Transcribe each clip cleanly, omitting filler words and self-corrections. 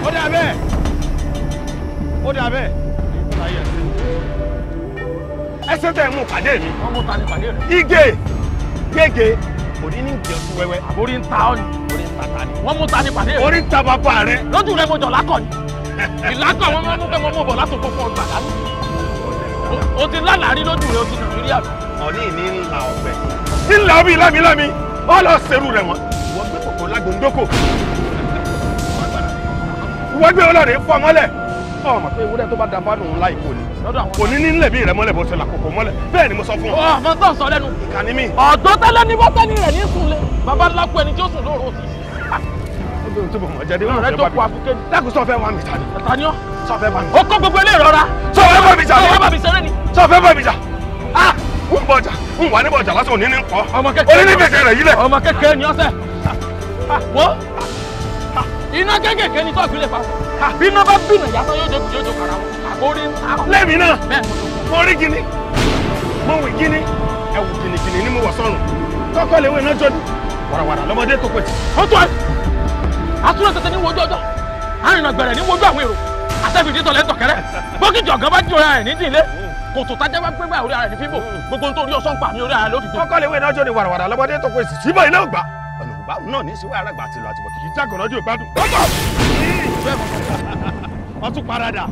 Ó dà bẹ́ẹ̀. Ó dà bẹ́ẹ̀. Ẹsẹ̀ tẹ̀ mú pàdé mi. Wọ́n mú ta ni pàdé rẹ̀. Igé gègé òní ní ìjẹun sí wẹ́wẹ́. Àbórí ń ta ọ́ ni. Orí ń ta ta ni. Wọ́n mú ta ni pàdé rẹ̀. Orí ń ta bàbá rẹ̀. Lójú rẹ̀ mo jọ̀ lákọ̀ ni. Ìlákọ̀ wọn mú pé mo mú bọ̀ látòkò fún ọgbà dání. O ti lálàárí lójú rẹ̀ o ti Nàìjíríà. Ọ̀ní ní ńlá ọ̀gbẹ́. Ńlá omi lámilámi, ọ lọ serú rẹ̀ wọ́n. Ìwọ gbé kòkó lágbóńdókò. Ìwọ gbé ọlọ́rin fọ́ mọ́lẹ̀. Ọmọ pé ewúrẹ́ tó bá da fádùn ńlá ìkó ni. Kò ní nílẹ̀ bí rẹ̀ mọ́lẹ̀ bó ṣe là kòkó mọ́lẹ̀. Bẹ́ẹ̀ ni mo sọ fún ọ. Ọmọ tó ń sọ lẹ́nu. Ìkànnì mi. Ọ̀dọ́ tẹ́lẹ̀ ní bọ́tẹ́ni rẹ̀ ní sùnlé. Bàbá ńlá kú ẹni tí ó sùn lóru òsì. Dákun sọ fẹ́ wá mi ta ni. Ta ni ọ́? Sọ fẹ́ bá mi. Ó kó gbogbo ilé ìrora. Sọ fẹ́ bá mi jà ni. Sọ fẹ́ bá mi ṣeré ni. Sọ fẹ́ bá mi jà. Ah! Ń bọ̀ jà, ń wà ní bọ̀ jà lásán òní ní kọ́. Ọmọ kékeré. Òní ní fẹsẹ̀ rẹ̀ yílẹ̀. Ọmọ kékeré ni ọ́sẹ̀. Wo iná kékèké ni tọ́ọ̀kì lè fa. Bí iná bá bìnà yàtọ̀ yóò jókòó yóò jókòó ara wọn. Àkórí ń ta. Lẹ́mi náà, mo rí gini, mo wì gini, ẹ̀wù gìnìgìnì ni mo wọ̀ sọ́run. Kọ́kọ́ lè wé iná jọ́dún, wàràwàrà lọ́mọdé tó pẹ̀tì. Ó tó ẹ. Àtúrò tètè ní wojú ọjọ́, àrìnà gbẹ̀rẹ̀ ní wojú àwọn èrò, àtẹ̀fìdí tọ̀lẹ̀ tọ̀kẹ́rẹ́, bókìjì ọ̀gán bá jí orí ara rẹ̀ ní dìlé, kòtò tájá bá gbégbá orí ara rẹ̀ ní fíbò, gbogbo nítorí ọsán pa àmì orí ara rẹ̀ ló fi gbé. Kọ́kọ́ lè wé iná jọ́dún wàràwàrà lọ́mọdé tó pẹ̀tì, síbọ̀ iná ògbà. Ọ̀nà ògbà náà ní síwá arágbà àti ìlú àtìbọ̀ kì í jágọ̀ lọ́jọ́ ìgbádùn. Wọ́n tún paradà.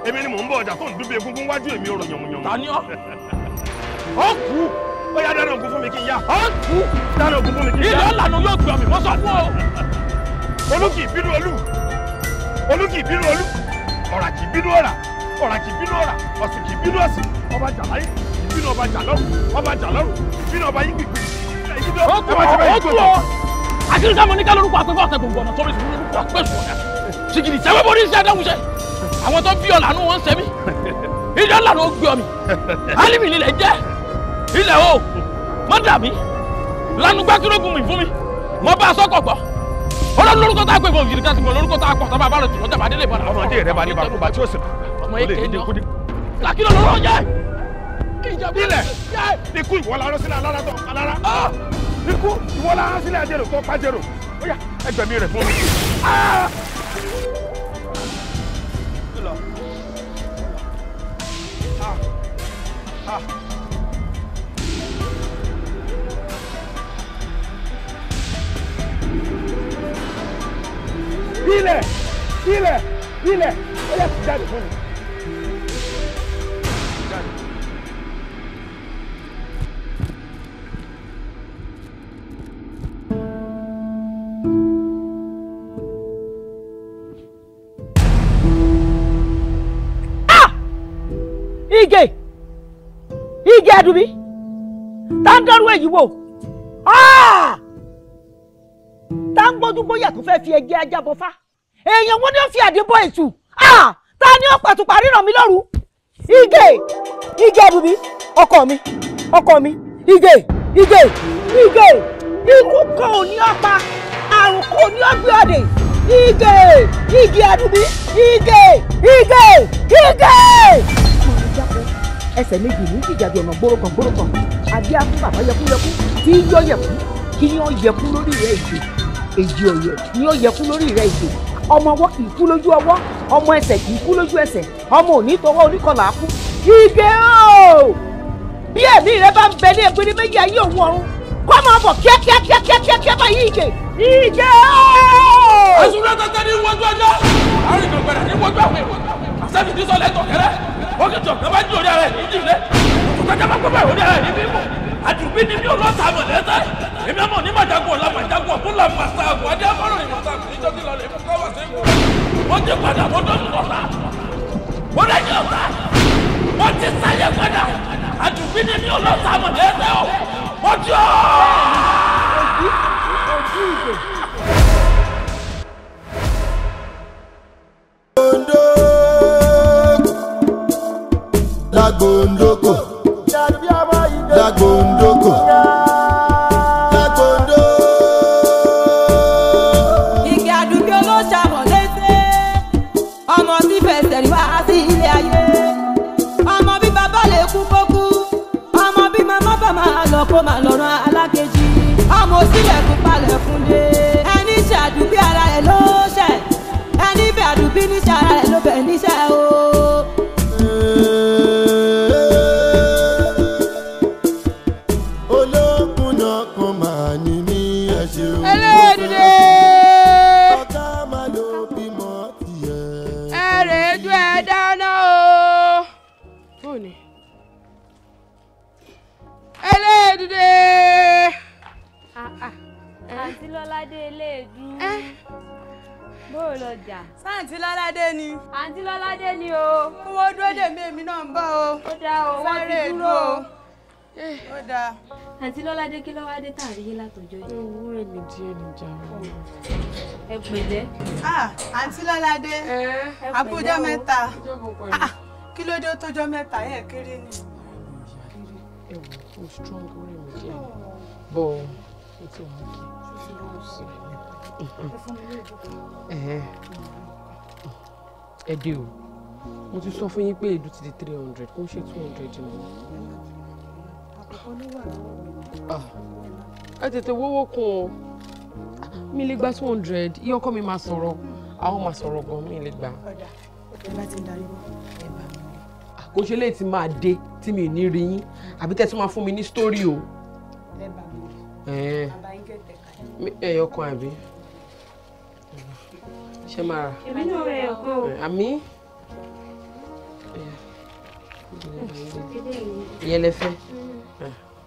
Èmi ni mò ń bọ̀ ọjà tó ń dúbí egungun wájú èmi ọ̀rọ̀ yànmùyànmù. Ta ni ọ́? Ó kú. Ó yá dáná ògún fún mi kí n yá. Ó kú. Dáná ògún fún mi kí n yá. Ilé ọ̀lànà yóò gbọ́ mi, mo sọ fún ọ. Olú kì í bínú olú. Olú kì í bínú olú. Ọ̀rà kì í bínú ọ̀rà. Ọ̀rà kì í bínú ọ̀rà. Ọ̀sìn kì í bínú ọ̀sìn. Ọba jàláyé kì í bínú ọba jàlọ́rù. Ọba jàlọ́rù kì í bínú ọba yín gbìgbì. Ó kú ọ. Ó kú ọ. Akíndé mo ní ká lórúkọ àpéfọ́ ọ̀sẹ̀ gbòǹgbò ọ̀nà sórí ìṣòro lórúkọ àpéṣù ọ̀dà. Ṣìgìdì sẹ́wọ́n borí iṣẹ́ adáhunṣe. Àwọn tó bí ọ̀làánú wọn ń ṣe mí. Ilé ọ̀làánú ó gbé ọ mi. Álímì nílẹ̀ jẹ́. Ilẹ̀ o, mọ́ dà mí. Lánú gbákírógùn mi fún mi. Mo bá a sọ́kọ̀ gbọ́. Ọlọ́run lórúkọ tá a pè fún òfin ká ti mọ̀ lórúkọ tá a pọ̀ tá a bá rẹ̀ tì lọ́jà bá délé ìbọn. Ọmọdé rẹ bá ní bàkúbà tí ó sì ọmọ èké ni ọ́. Làkìlọ̀ lọ́rọ̀ jẹ́. Ilẹ̀ ikú ìwọ la rán sílẹ̀ alára tó alára. Ikú ìwọ la rán sílẹ̀ ajérò tó pàjérò. Ó yá ẹgbẹ̀mí rẹ̀ fún mi. Ilẹ̀ ilẹ̀ ilẹ̀ ó yá ti jáde fún mi. Ige Ige Àdùbí tá ń dọ́rú èyí wò tá ń gbójú bóyá tó fẹ́ fi ẹgbẹ́ ajá bọ́ fá èèyàn wọn ni ó fi àdébọ̀ ètù ta ni ó pàtùpà ríran mi lóru Ige Ige Àdùbí ọkọ mi ọkọ mi Ige Ige Ige ikú kan ò ní ọ pa àrùn kan ò ní ọ gbé ọdẹ Ige Ige Àdùbí Ige Ige Ige. Ẹsẹ̀ méjì ní jìjàdù ọ̀nà gbórókan gbórókan adé á fún bàbá yẹkúyẹkú tí yọ yẹkú kí yọ yẹkú lórí rẹ ìjò èjì ọ̀yẹ̀ ni ó yẹkú lórí rẹ ìjò ọmọ ọwọ́ kì í kú lójú ọwọ́ ọmọ ẹsẹ̀ kì í kú lójú ẹsẹ̀ ọmọ òní tọwọ́ oníkọlà á kú. Ige o bí ẹ̀mí rẹ bá ń bẹ ní ẹgbẹ́ ní méjì ayé òun ọ̀run kó máa bọ̀ kíákíákíákíá báyìí Ige Ige o. Àsúré tẹ́tẹ́ ní wọ́jú ọjọ́ àrùn ìgbẹ̀rẹ̀ ní wọ́jú àwọn èrò àṣẹ́fìdí sọ̀lẹ̀ tọ̀kẹ́rẹ́ bókìtì ọ̀gá bá jí orí ara ẹ̀ ní ìdílé òtútàjà bá gbọ́ báyìí orí ara ẹ̀ ní bímọ àdùbí ni mi ò lọ́ta mọ̀ lẹ́sẹ̀ èmi àmọ̀ ní màjágun ọ̀la màjágun ọ̀tún là màsà àgùn adé afọ́rọ̀ ìmọ̀ta níjọ́ tí lọ́lẹ̀ mú káwá sí ikú wọ́n ti padà wọ́n dọ́sùn ọ̀tá wọ́n lẹ́yìn ọ̀tá wọ́n ti sáyé padà àdùbí ni mi ò lọ́ta mọ̀ lẹ́sẹ̀ o wọ́n ti ọ́. Dagondoko, dagondoko, dagondo. Ige Àdùbí olóṣàmọ̀ léṣe, ọmọ tí fẹsẹ̀ rí wá sí ilé ayé. kó máa lọ́rùn alákejì. Ọmọ òsílẹ̀kùn palẹ̀kùn dé. Ẹni ṣàdùbí ara ẹ̀ ló ṣẹ̀. Ẹni bẹ̀ àdùbí níṣẹ́ ara ẹ̀ ló bẹ̀ níṣẹ́ o. Olókùn náà kan máa ní mí ẹ ṣeun. Eléèdìdè. Ọ̀gá máa ló bímọ tiẹ̀. Ẹ rèé ju ẹ dáná o. Bóòní. Eléèdìdè. Àǹtí Lọ́ládé eléèdú. Bóò lọjà. Sáǹtí Lọ́ládé ni. Àǹtí Lọ́ládé ni o. Owó dúró dè mí, èmi náà ń bọ̀ o. Ó dáa o, wọ́n ti dúró o. Ó dáa. Àǹtí Lọ́ládé, kí ló wá dé tàrí yín látọjọ́ yìí? Owó rẹ̀ mi díẹ̀ ní jàre. Ẹ pẹ̀lẹ́. Àǹtí Lọ́ládé, àkójọ mẹ́ta. Kí ló dé tójọ́ mẹ́ta yẹn kéré ni? Ẹ wò ó strong, ó rẹ̀ mí díẹ̀. Bọ̀ ó ti wà kí. Ẹ dé o, mo ti sọ fún yín pé èédú ti di 300, kó ń ṣe 200 mọ́. Ẹ tètè wówó kún o, mi lè gba 200, iye ọkọ mi máa sọ̀rọ̀, àwọn máa sọ̀rọ̀ gan, mi lè gbà. Kò ṣe léyìí tí máa dé tí mi ò ní rí yín, àbí tẹ́ tún máa fún mi ní sítórì o. Ẹyọ kan àbí ṣe máa rà? Èmi náà rẹ̀ ọ̀kan o. Àmì ìyẹn lẹ fẹ́,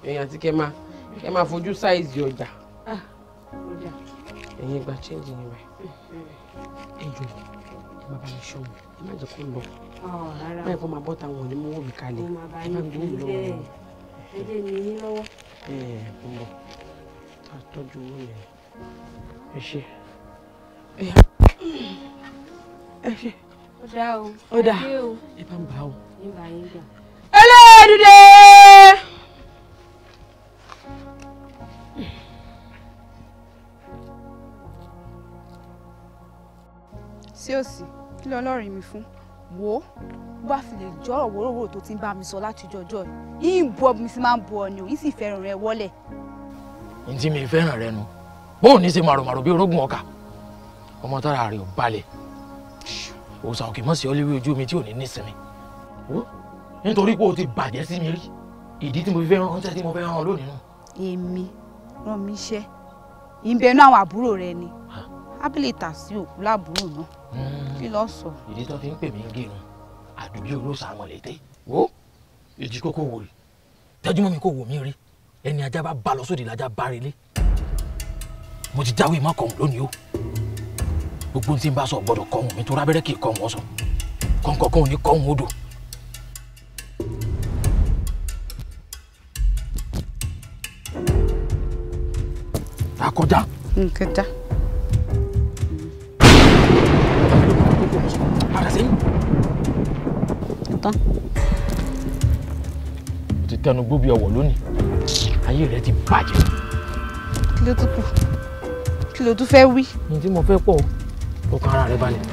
èèyàn àti kẹ máa fojú sáìzì ọjà. Ẹ̀yin gba change yẹn báyìí. Ẹ jọ, ẹ má bá mi ṣọ́ wọn, ẹ má jẹ́ kó lọ. Báyìí kó máa bọ́ táwọn ò ní mú wò mí kalẹ̀. Ẹ má gbóhùn lọ́wọ́ wọn. Ẹ jẹ́ mi ní lọ́wọ́. Ẹ ń bọ̀, tọ́jú owó yẹn. Ẹ ṣe. Ẹ ṣe. Ó dáa o. Ó dáa. Ẹ bá ń bá o. Eléèdìdè. Sí òsì, kí ló lọ́ọ̀rì mi fún? Wò ó, bó bá fi lè jọ́rọ̀ wòròwòrò tó ti ń bá mi sọ látijọ́ ọjọ́ yìí, ń bu ọ bí mi sì máa ń bu ọ ni o, ń sì fẹ́ràn rẹ wọ́lẹ̀. Ntí mi fẹ́ràn rẹ nu, bóun ní ṣe màròmàrò bí orógùn ọkà, ọmọ tára rẹ ò balẹ̀, òòsàn òkè mọ̀ sí ọ léwé ojú mi tí ò ní nísinmi. Nítorí pé o ti bàjẹ́ sí mi rí, ìdí tí mo fi fẹ́ ránṣẹ́ tí mo fẹ́ rán lónìí nù. Èmi rán mi iṣẹ́, ìbẹ̀nu àwọn àbúrò rẹ ni, ábílẹ̀ tà sí òkú láàbúrò náà, kí ló sọ. Ìdí tó fi ń pè mí ń gèrun, àdùbí olóòsà àmọ̀lẹ́tẹ̀, wo èjì kókó wò rí, tẹ́júmọ́ mi kò wò mí rí, ẹni ajá bá bá lọ sóde lajá bá relé. Mo ti jáwé má kọ̀hún lónìí o, gbogbo tí n bá sọ gbọ́dọ̀ kọ̀hún mi tó rábẹ́rẹ́ kì í kọ̀hún ọ̀sán, kọ̀ǹkọ̀kan ò ní kọ̀hún odò. Akọjá. Nǹkan dá. Padà sẹ́yìn. Tán. O ti tẹnu gbó bí ọwọ́ lónìí, ayé rẹ ti bàjẹ́. Kí ló tún kù? Kí ló tún fẹ́ wí? Ní tí mo fẹ́ pọ̀ o, ọkàn ara rẹ balẹ̀.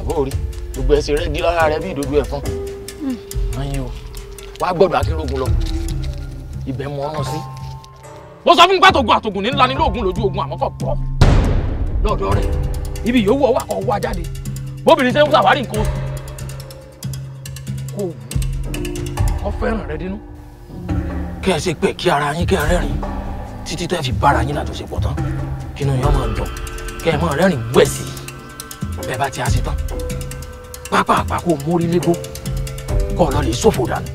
Àbó orí, gbogbo ẹsẹ̀ rẹ gí lára rẹ bí ìdodo ẹ̀fọn. Ayin o, wàá gbọ́dọ̀ Akínrógun lọ, ibẹ̀ mọ ọ́nà sí. Mo sọ fún pàtògùn àtògùn ní ńlá ní lóògùn lójú ogun, àmọ́ kò gbọ́ lọ́dọ̀ rẹ̀. Ibi yòówù ọwọ́ àkọ́ wá jáde, bóbìnrin ṣe ń ṣàwárí nǹkan oṣù kò wù kó fẹ́ràn rẹ dínú. Kẹ́ ẹ ṣe pé kí ara yín kẹ́ ẹ rẹ́rìn títí tẹ́ fi bára yín lájọṣepọ̀ tán, kínú yín máa dùn, kẹ́ ẹ máa rẹ́rìn gbẹ̀sì. Bẹ́ẹ̀ bá ti á ṣe tán, pápá kó mórí légó kó lọ lè ṣòfò dànù.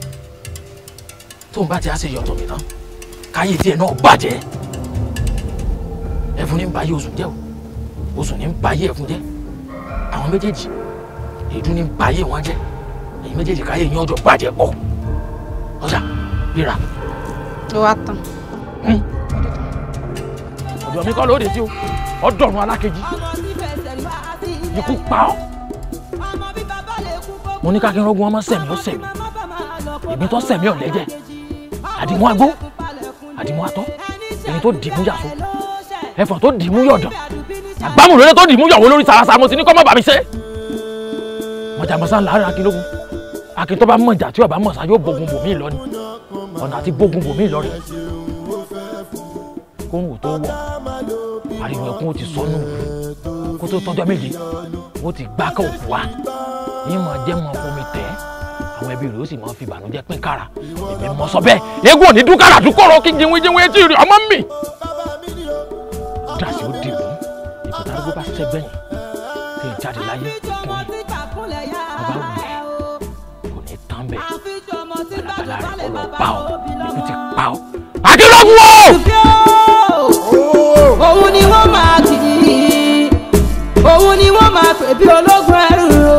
Tó ń bá ti á ṣe yọ̀tọ̀ mi tán, káyé tiẹ̀ náà bàjẹ́. Ẹfun ní ń bayé oṣù jẹ́ o, oṣù ní ń bayé ẹfun jẹ́. Àwọn méjèèjì èédú ní ń bayé wọn jẹ́. Èyí méjèèjì káyé yín ọjọ́ bàjẹ́ pọ̀. Ọjà gbéra. Ló wá tán. Ọ̀dọ̀ mi kọ́ lóde tí o, ọ̀dọ̀run alákejì. Ikú pa ọ́. Mo ní kákínrógún ọmọ sẹ̀mí ó sẹ̀mí, ìgbín tó sẹ̀mí ọ̀lẹ́jẹ̀, àdìmú agbó, àdìmú atọ́, ẹni tó dìmú yàtọ̀, ẹ̀fọ̀n tó dìmú yọ̀dàn, àgbámúlélé tó dìmú yọ̀wó lórí sarasa, mo ti ní kọ́ mọ́ bàmí ṣe. Mọ̀jàmọ́sá láàárín Akínlógún. Akin tó bá mọ̀jà tí ọba mọ̀sá yóò bógun bòmí lọ ni. Ọ̀nà àti bógun bòmí lọ rẹ̀. Kóhùn tó wọ̀, ariwo ẹkún ó ti sọnù. Kó tó tọ́jọ́ méje, ó ti gbá ká òkú wa. Yín máa jẹ́ mọ́ fomi tẹ́. Àwọn ẹbí rẹ̀ ó sì máa fi ìbànújẹ́ pín kára. Èmi mọ̀ sọ bẹ́ẹ̀. Eégún ò ní dún kára dúkọ̀rọ̀ kí jinwinjinwin etí rẹ̀ ọmọ mi. Dàsí ó dìbò. Ìkòtà arúgbó bá ṣẹ́gbẹ̀yìn. Kí n jáde láyé kún mi. Bàbá wù mí. Kò ní tán bẹ́ẹ̀. Bàlàbàlà rẹ̀ kọ́ lọ pa ọ́. Ikú ti pa ọ́. Akínlógún o! Òun ni wọ́n máa kì í, òun ni wọ́n máa pè bí ológun ẹrú o.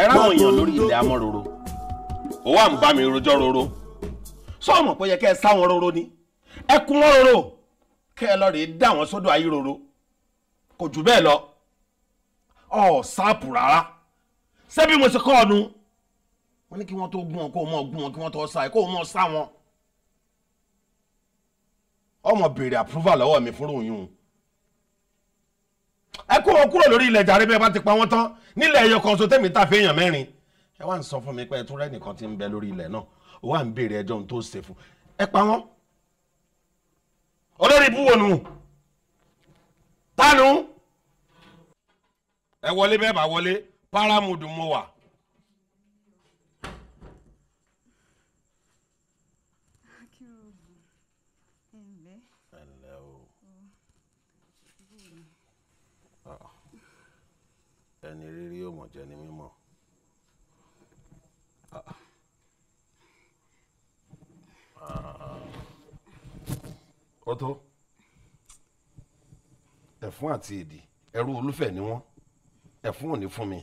Ẹ ráwọn èèyàn lórí ilẹ̀ amọ́roro, ó wà ń bá mi rojọ́ roro. Sọ́ọ̀mọ̀ pé yẹ kẹ́ ẹ sá wọn roro ni, ẹ kún wọn roro, kẹ́ ẹ lọ rèé dá wọn sódò ayé roro. Kò jù bẹ́ẹ̀ lọ, ọ̀ sáàpù rárá. Ṣé bí mo ṣe kọ́ ọ nu? Wọ́n ní kí wọ́n tó gún wọn, kó o mọ̀ gún wọn, kí wọ́n tó sá ẹ, kó o mọ̀ sá wọn. Ọmọ béèrè approval lọ́wọ́ mi fún òyìn. Ẹ kó wọn kúrò lórí ilẹ̀ jàre bẹ́ẹ̀ bá ti pa wọ́n tán nílẹ̀ ẹyọ kan so tẹ́mi ta fẹ́yàn mẹ́rin. Ẹ wá ń sọ fún mi pé ẹ tún rẹ́ nìkan tí ń bẹ lórí ilẹ̀ náà, ó wá ń béèrè ẹjọ́ ohun tó ṣe fún ẹ pa wọ́n. Olórí ibú wo nu? Tánu? Ẹ wọlé bẹ́ẹ̀ bá wọlé, párámùdù mo wà. Ẹnlẹ́ o. Ẹni rírí ò mọ̀ jẹ́ ni mímọ̀. Ó tó. Ẹ̀fún àti èdì ẹrú olúfẹ̀ ni wọ́n. Ẹ̀fún ò ní fún mi.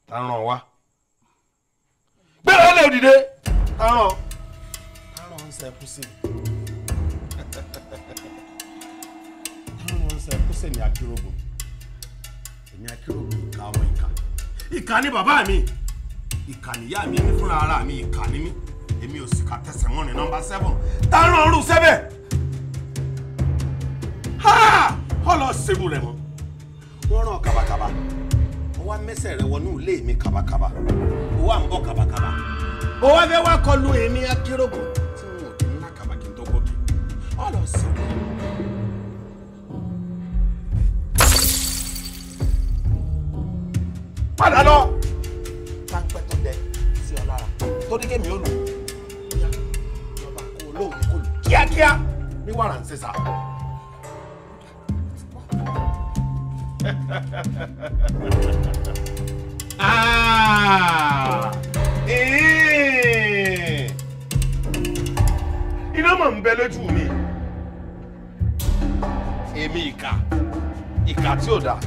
Tá ràn wá. Gbéra lé òdìdé. Tá ràn. Tá ràn ń sẹ́kú sí mi. Tá ràn ń sẹ́kú sí mi Akínrógun. Èmi Akínrógun ìka ọmọ ìka. Ìka ni bàbá mi. Ìka níyá mi, èmi fúnra ara mi ìka ni mí. Èmi ò sì ka tẹsẹ̀ mọ́ ní nọ́mbà 7. Tá ràn ọrùn sẹ́bẹ̀. Ha! Ọlọ ṣerú rẹ̀ mọ́. Wọ́n ràn kàbàkàbà. Ó wá mẹ́sẹ̀ rẹ̀ wọnú ilé mi kàbàkàbà. Ó wá ń bọ̀ kàbàkàbà. Ó wá fẹ́ wá kọlu èmi Akínrógun tí wọn ò dín ńlá kàbà kí n tó gòkè. Ọlọ ṣerú. Padà lọ. Pápẹ́ tó dẹ sí ọ lára. Tó ní kémi ó lù. Bóyá ìjọba kó olóhùn kó lù kíákíá ní wàrà ń ṣe sà. Iná mọ̀ ń bẹ lójú mi. Èmi ìkà, ìkà tí ò dáa.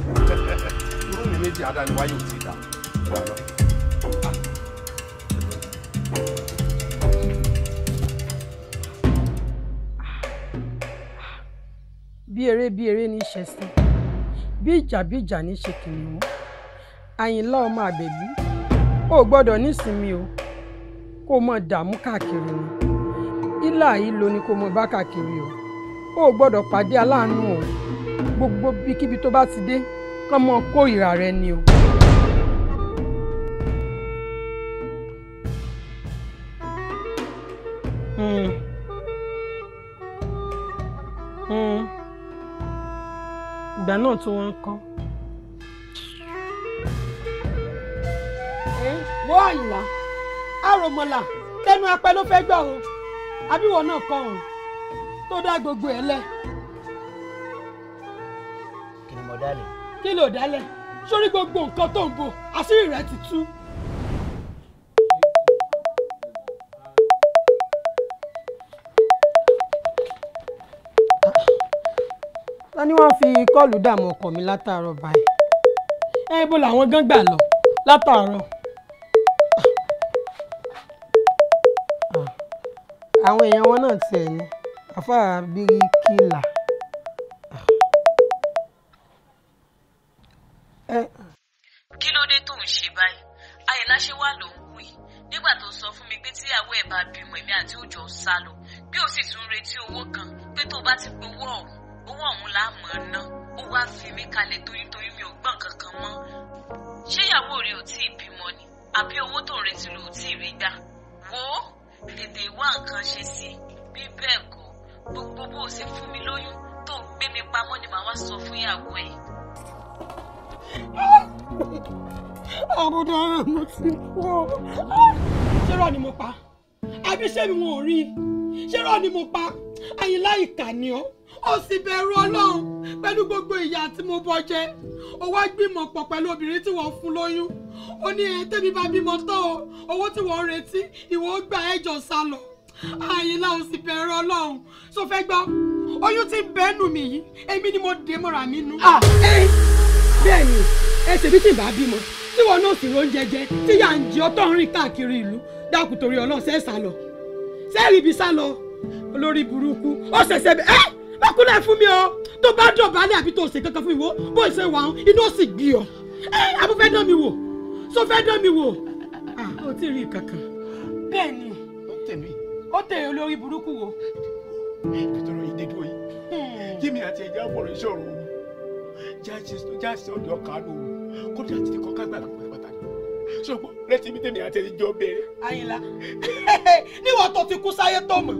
Irú mi méjì adániwáyé ò tí ì dáa. Bí eré ní í ṣe sí, bí ìjà ní í ṣe kìnìún. Àyìnlá ọmọ Àbẹ̀bí, o gbọ́dọ̀ nísinmi o, kó o mọ dààmú káàkiri ni. Ilà ìlò ni kó o mọ bá káàkiri o, o gbọ́dọ̀ pàdé aláàánú o. Gbogbo bíkíbi tó bá ti dé, kán mọ kórìíra rẹ ni o. Ìgbà náà tí wọ́n ń kọ́. Wọ́n Àyìnlá, àròmọ̀là tẹnu apẹ ló fẹ́ gbọ́ o, àbíwọ̀ náà kọ́ o, tó dá gbogbo ẹ̀ lẹ̀. Kí ni mo dálẹ̀? Kí ló dálẹ̀? Sórí gbogbo nǹkan tó ń bò, àṣírí rẹ̀ ti tú. Ta ni wọ́n fi kọ́ọ̀lù dààmú ọkọ mi látàárọ̀ báyìí? Ẹ bó làwọn gán gbà lọ látàárọ̀. Àwọn èèyàn wọn náà tiẹ̀ ní àfáà bíríkìlà. Kí ló dé tó ń ṣe báyìí? Àyìnlá ṣe wà ló ń wí nígbà tó sọ fún mi pé tíyàwó ẹ̀ bá bímọ èmi àti òjò sá lọ, bí ó sì tún retí owó kan pé tó bá ti gbowó ọ̀hún, owó ọ̀hún là á mọ̀ ọ́n ná. Ó wá fi mí kalẹ̀ toyúntoyún, mi ò gbọ́n kankan mọ́. Ṣé ìyàwó rẹ ò tí ì bímọ ni? Àbí owó tó ń retí ló ò tí ì rí gbà? Wò ó, tètè wá nǹkan ṣe sí i. Bí bẹ́ẹ̀ kọ́, gbogbo bó o ṣe fún mi lóyún tó ń gbé mi pamọ́ ni màá wá sọ fún ìyàwó ẹ̀. Àbúdá mo ti kú ọ. Ṣé rọ ni mo pa? Àbí ṣé mi ò rí? Ṣé rọ ni mo pa? Àyìnlá ìkà ni ọ́. Ó sì bẹ̀rù Ọlọ́run pẹ̀lú gbogbo ìyà tí mo bọ́ jẹ. Ó wá gbìmọ̀ pọ̀ pẹ̀lú obìnrin tí wọ́n fún lóyún. Ó ní ẹ̀ tẹ́mi bá bímọ tán o, owó tí wọ́n ń retí, ìwọ ó gbà ẹ̀jọ̀ sá lọ. Àyìnlá ó sì bẹ̀rù Ọlọ́run. Ṣó fẹ́ gbọ́? Oyún tí ń bẹ́nu mi yìí, èmi ni mo dé mọ́ra mi nú. Bẹ́ẹ̀ ni, ẹ ṣèbí tí ì bá bímọ, tí wọn náà sì róúnjẹ jẹ, tí yà ń jẹ ọtọ́ ń rìn káàkiri ìlú, dákun torí Ọlọ́run ṣe é sá lọ. Ṣé rí ibi sá lọ? Olórí burúkú, ó ṣẹ̀ṣẹ̀ bẹ̀ ẹ́ bákúnlẹ̀ fún mi o, tó bá dọ̀bálẹ̀ àbí tó ṣe kankan fún ìwọ, bó ṣe wà ń, inú ó sì gbé ọ. Ẹ àbú fẹ́ dán mi wò, ṣó fẹ́ dán mi wò? Ó ti rí kankan. Bẹ́ẹ̀ ni, ó tẹ̀ olórí burúkú wo. Nítorí yìí dédú yìí, Jimmy àti ẹ̀jẹ̀ àfọ̀rọ̀ ìṣòro jáde ọ̀dọ̀ kánú kódà ti di kọ́ká gbàgbé pátápátá ṣùgbọ́n lẹ́tí mi tèmi àti ẹ̀jẹ̀ bẹ̀rẹ̀. Àyìnlá níwọ̀n tó ti kú sáyé tó mọ̀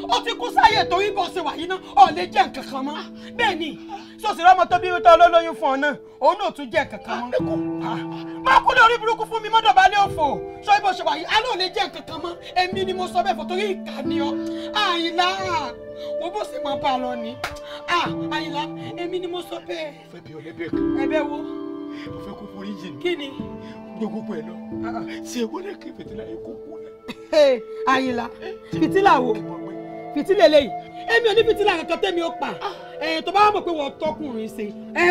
ó ti kú sáyé torí bó ṣe wà yìí náà ò lè jẹ́ nǹkan kan mọ́ bẹ́ẹ̀ ni sọ̀sì rọ́mọ tó bí tó lólóyún fún ọ náà òun náà tún jẹ́ nǹkan kan mọ́. Má kú lórí burúkú fún mi mọ́dọ̀bálẹ̀ òfò sọ bó ṣe wà yìí alẹ́ ò lè jẹ́ nǹkan kan mọ́ èmi ni mo sọ bẹ́ẹ̀ fọ́ torí ìkà ni ọ. Àyìnlá wo bó ṣe máa bá a lọ ni. Àyìnlá èmi ni mo sọ bẹ́ẹ̀. Mo fẹ́ bí ọlẹ́bẹ̀ kan. Ẹ̀bẹ̀ wo? Mo fẹ́ kó forí jì mí. Kí ni? Gbogbo ẹ lọ. Ṣé ewu náà kí fìtílà yìí kó kú náà? Àyìnlá fìtílà wo? Fìtílà eléyìí. Èmi ò ní fìtílà kankan tẹ́mi ó pa. Tó bá mọ̀ pé wọ́n tọkùnrin ṣe.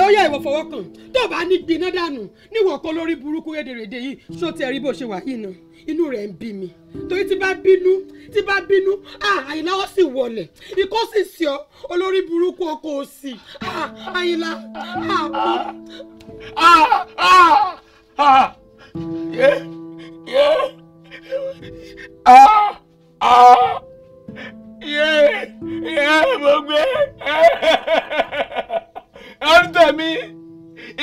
Ó yá ìwọ fọwọ́ kàn. Tó bá ní gbiná dànù níwọ̀n kan lórí burúkú rédèrèdè yìí ṣó ti ẹ̀rí bó ṣe wà yìí náà. Inú rẹ̀ ń bí mi. Torí tí bá bínú, Àyìnlá ó sì wọlẹ̀. Ikọ́ sì sí ọ, olórí burúkú ọkọ òsì. Àyìnlá. Mo gbé ọ̀rùn mi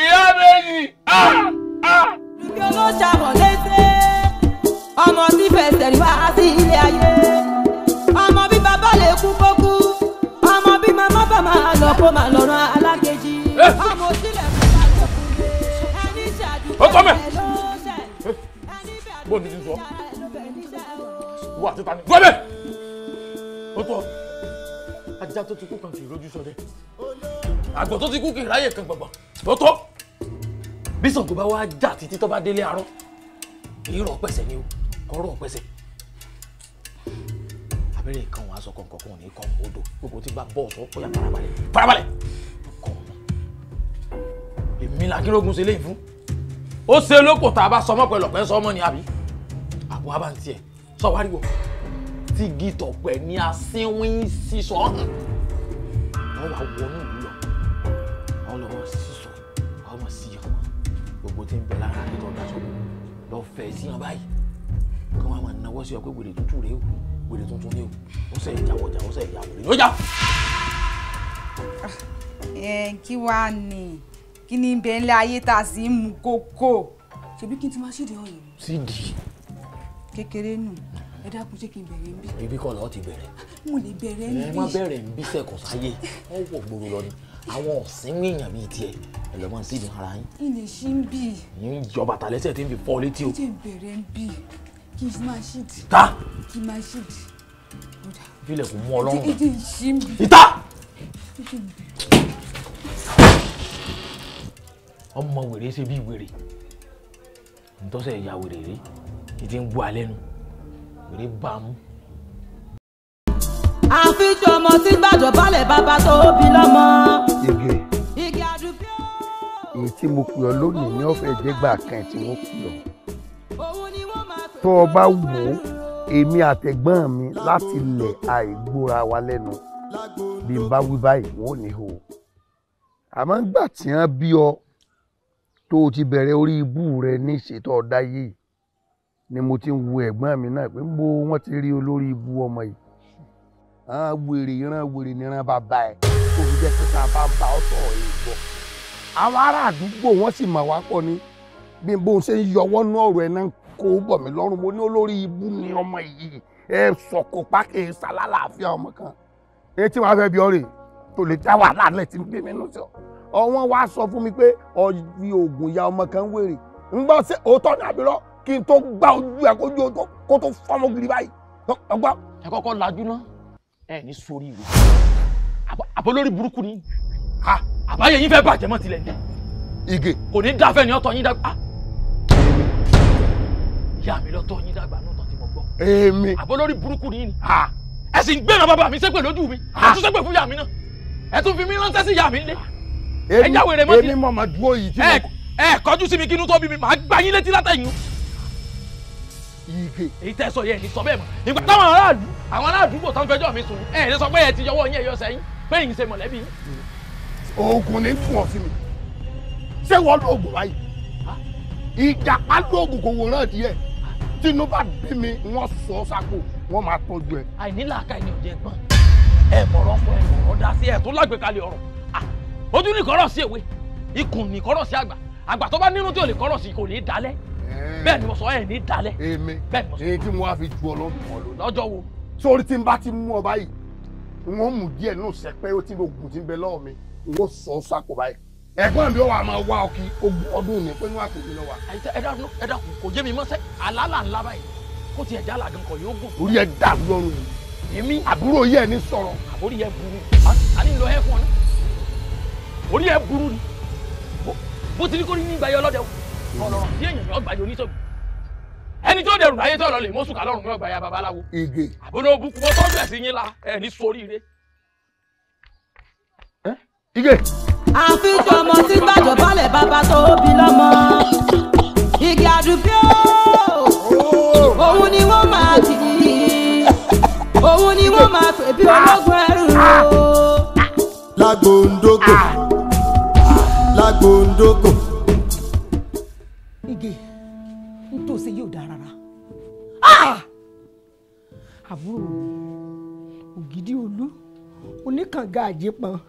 ìyá méjì. Dùkẹ́ olóṣàmọ̀ léṣe, ọmọ tí fẹsẹ̀ rí wá sí ilé ayé. Ọmọ bí bàbá lè kú kó kú, ọmọ bí màmá bá máa lọ kó máa lọ rán alákejì. Ọmọ òsílẹ̀ kó bá lè kú lé, ẹni ṣàdúgbò ẹ̀ ló ṣẹ̀. Bó ni ti sọ? Wà á ti ta ni. Gbọ́dọ̀! Ó tọ́ ajá tó ti kú kan kì í rójú sọdẹ. Àgbọ̀ tó ti kú kì í ráyè kan gbọ̀ngbọ̀n. Ó tọ́ bí Ṣàngó bá wá jà títí tó bá délé arọ́ kì í rọ̀ pẹ̀sẹ̀ ni o kọ́ rọ̀ pẹ̀sẹ̀. Abẹ́rẹ́ kan wàá sọ kọ̀ọ̀kan kan ní kọ́ odò gbogbo tí bá bọ̀ sọ ó yá farabalẹ̀ farabalẹ̀ kọ́ ọ̀nà. Èmi làkínrógun ṣe léyìí fún. Ó ṣe lóko tá a bá sọmọ pẹ̀lú ọ̀pẹ́ sọmọ ni àbí àbọ̀ abáǹtí ẹ̀ sọ wáríwọ̀ tí gìtọ̀pẹ̀ ní asínwín sísọ hàn wọ́n wá wọnú ìlú lọ wọ́n lọ wọ́n sísọ wọ́n mọ̀ sí ọmọ gbogbo tí ń bẹ lára àkẹ́tọ̀ ọ̀dà sọ́kù lọ fẹ̀ sí wọn báyìí kí wọ́n máa náwó sí ọ pé wèrè tuntun rèé o wèrè tuntun rèé o ó sẹ̀ ìjàwọ̀ jà ó sẹ̀ ìjàwọ̀ rèé ó jà. Kí wàá ní kí ni bẹ́ẹ̀ ńlẹ̀ ayé tá a sì ń mu kókó ṣebí kí n ti máa ṣídìí ọ̀yọ́. Sídìí. Kékeré nù. Ẹ dákun ṣé kí n bẹ̀rẹ̀ ń bí. Ibi kọ́ lọ́ọ́ ti bẹ̀rẹ̀. Mo lè bẹ̀rẹ̀ ń bí. Ẹ má bẹ̀rẹ̀ ń bí sẹ́kùn sáyé wọ́n wọ̀ gbòòrò lọ ni àwọn ọ̀sìn èèyàn bíi tiẹ̀ ẹ lọ́ mọ́ sí ìdí ara yín. Ilé ṣí ń bì. Yín yọ bàtà lẹ́sẹ̀ tí ń fi fọ́ létí o. Ṣé n bẹ̀rẹ̀ ń bì kí n máa ṣídìí. Ta. Kí n máa ṣídìí. Ìfilẹ̀ kò mú Ọlọ́run. Ìdí ṣí ń bì. Ìta. Ọmọ wèrè ṣe bí wèrè ntọ́sẹ̀ ìyá wèrè rí ìdí ń gbọ́ alẹ́ nu wèrè bá a mú. Àfijọ́ ọmọ tí gbàjọ́ balẹ̀ bàbá tó bí lọ́mọ. Ige èyí tí mo pè ọ́ lónìí ní ọ̀fẹ́ jẹ́gbà kan tí wọ́n pè ọ́ tó o bá wò ó èmi àtẹ̀gbọ́n mi láti ilẹ̀ àìgbóra wa lẹ́nu bí n bá wí báyìí wọ́n ò ní hò àmọ́ ńgbà tí wọ́n bí ọ tó o ti bẹ̀rẹ̀ orí ibú rẹ ní ìṣètò ọ̀dá yìí ni mo ti ń wo ẹ̀gbọ́n mi náà pé ń bo wọ́n ti rí olórí ibú ọmọ yìí. Àwọn wèrè ìran wèrè níran bàbá ẹ̀ tó fi jẹ́ pé tá a bá bá ọ sọ̀rọ̀ yìí gbọ́. Àwọn ará àdúgbò wọ́n sì mọ̀ wá pọ̀ ní Bí n bó ṣe ń yọwọ́ nú ọ̀rọ̀ ẹ̀ náà kó bọ̀ mí lọ́rùn. Mo ní olórí ibú ni ọmọ yìí, ẹ sọ̀kò pákẹ́ sálálàáfíà ọmọ kan. Èyí tí wàá fẹ́ bí ọ̀rẹ́ tó lè dá wàhálà lẹ̀ tí ń gbé mi nù sí ọ. Ọwọ́n wá sọ fún mi pé ọ̀fi oògùn ya ọmọ kan wèrè. Ń gbọ́ sí òótọ́ ní àbírọ́ kí n tó gbá ojú ẹ kójú kó tó fọ́mọ gidi báyìí. Ọgbọ́n. Ẹ kọ́kọ́ lajú ná, ẹ ní sórí rẹ̀. Àbọ̀ lórí burúkú ni. Àbáyé yín fẹ́ bàjẹ́ mọ́ tilẹ̀ ni. Ìgè. Kò ní dáfẹ́ ni ọ̀tọ̀ yín dàgbà. Ìyá mi lọ́tọ̀ yín dàgbà náà tán tí mo gbọ́. Èmi. Àbọ̀ lórí burúkú ni. Ẹ sì ń gbéra bàbá mi ṣépè lójú mi. Ẹ tún ṣépè fún ìyá mi náà. Ẹ tún fi mí ránṣẹ́ sí ìyá mi nílé. Ẹ já wèrè mọ́ tilẹ̀. Èmi mọ̀ máa dúró yìí tí mo. Ẹ kọjú sí mi kí inú tó bí mi, màá gbá yín létí látẹ̀yìn. Ìgè. Èyí tẹ́ sọ yẹn ní sọ bẹ́ẹ̀ mọ́. Ìgbà táwọn aráàlú, àwọn aráàdúgbò tán fẹjọ́ mi sùn, ẹ ní sọ pé ẹ ti yọwọ́ yín ẹ̀yọ sẹ́yìn, pé yín ṣe mọ̀lẹ́bí yín. Oògùn ní fún ọ sí mi. Ṣé wọ́n lóògùn báyìí? Ìjàpá lóògùn kò wòran díẹ̀. Tínú bá bí mi, wọ́n sọ ọ́ sáko, wọ́n máa tọ́jú ẹ. Àìní làákàyè ni òde ẹ̀gbọ́n. Ẹ mọ̀rọ̀ sọ, ẹ mọ̀rọ̀ dá sí, ẹ tó lágbèkalẹ̀ ọ̀rọ̀. Ojú ní kọ́rọ̀ sí èwe, ikùn ní kọ́rọ̀ sí àgbà. Àgbà tó bá nínú tí ò lè kọ́rọ̀ sí kò ní dalẹ̀. Bẹ́ẹ̀ ni mo sọ, ẹ ní dalẹ̀. Èmi èyí tí mo wá fi ju ọlọ́run mọ́ lónìí. Lọ́jọ́ wo? Sórí tí n bá ti mú ọ báyìí, wọ́n mú díẹ̀ nínú sẹpẹ́ ó ti oògùn tí ń bẹ lọ́wọ́ mi, wọ́n sọ ọ́ sáko báyìí. Ẹ̀gbọ́n mi ó wà máa wá ọkì ogún ọdún ní pé inú àpò mi lọ wà. Ẹ dákun kò jẹ́ mi mọ́sẹ́, àlálà ńlá báyìí, kó tiẹ̀ já làgàn kọ̀ yóò gùn. Orí ẹ dàrú lọ́rùn mi. Èmi. Àbúrò yẹ ní sọ̀rọ̀. Àbórí ẹ burú. A ní lọ ẹ fún ọ ní. Orí ẹ burú ni. Bó ti ní kó ní ìgbà yọ lọ́dẹ o. Ọlọ́run tí èèyàn yọ gbàyò oníṣègùn. Ẹni tó dẹrù láyé tó lọ lè mọ́sùkà lọ́rùn yọ gbàyà babaláwo. Ìgè. Àbúrò bukú mọ́ tọ́jú ẹ̀sìn yín la ẹ̀ ní soríire. Ìgè. Àfi tọmọ tí gbàjọ balẹ̀ bàbá tó bí lọ́mọ. Igi àdùbí ó, òun ni wọ́n máa kì í, òun ni wọ́n máa pè bí ológun ẹrú o. Lágbóńdógò, lágbóńdógò. Ìgè, n tó ṣe yóò dáa rárá. Àbúrò mi, Ògìdì Olú, oníkànga àjẹpọn,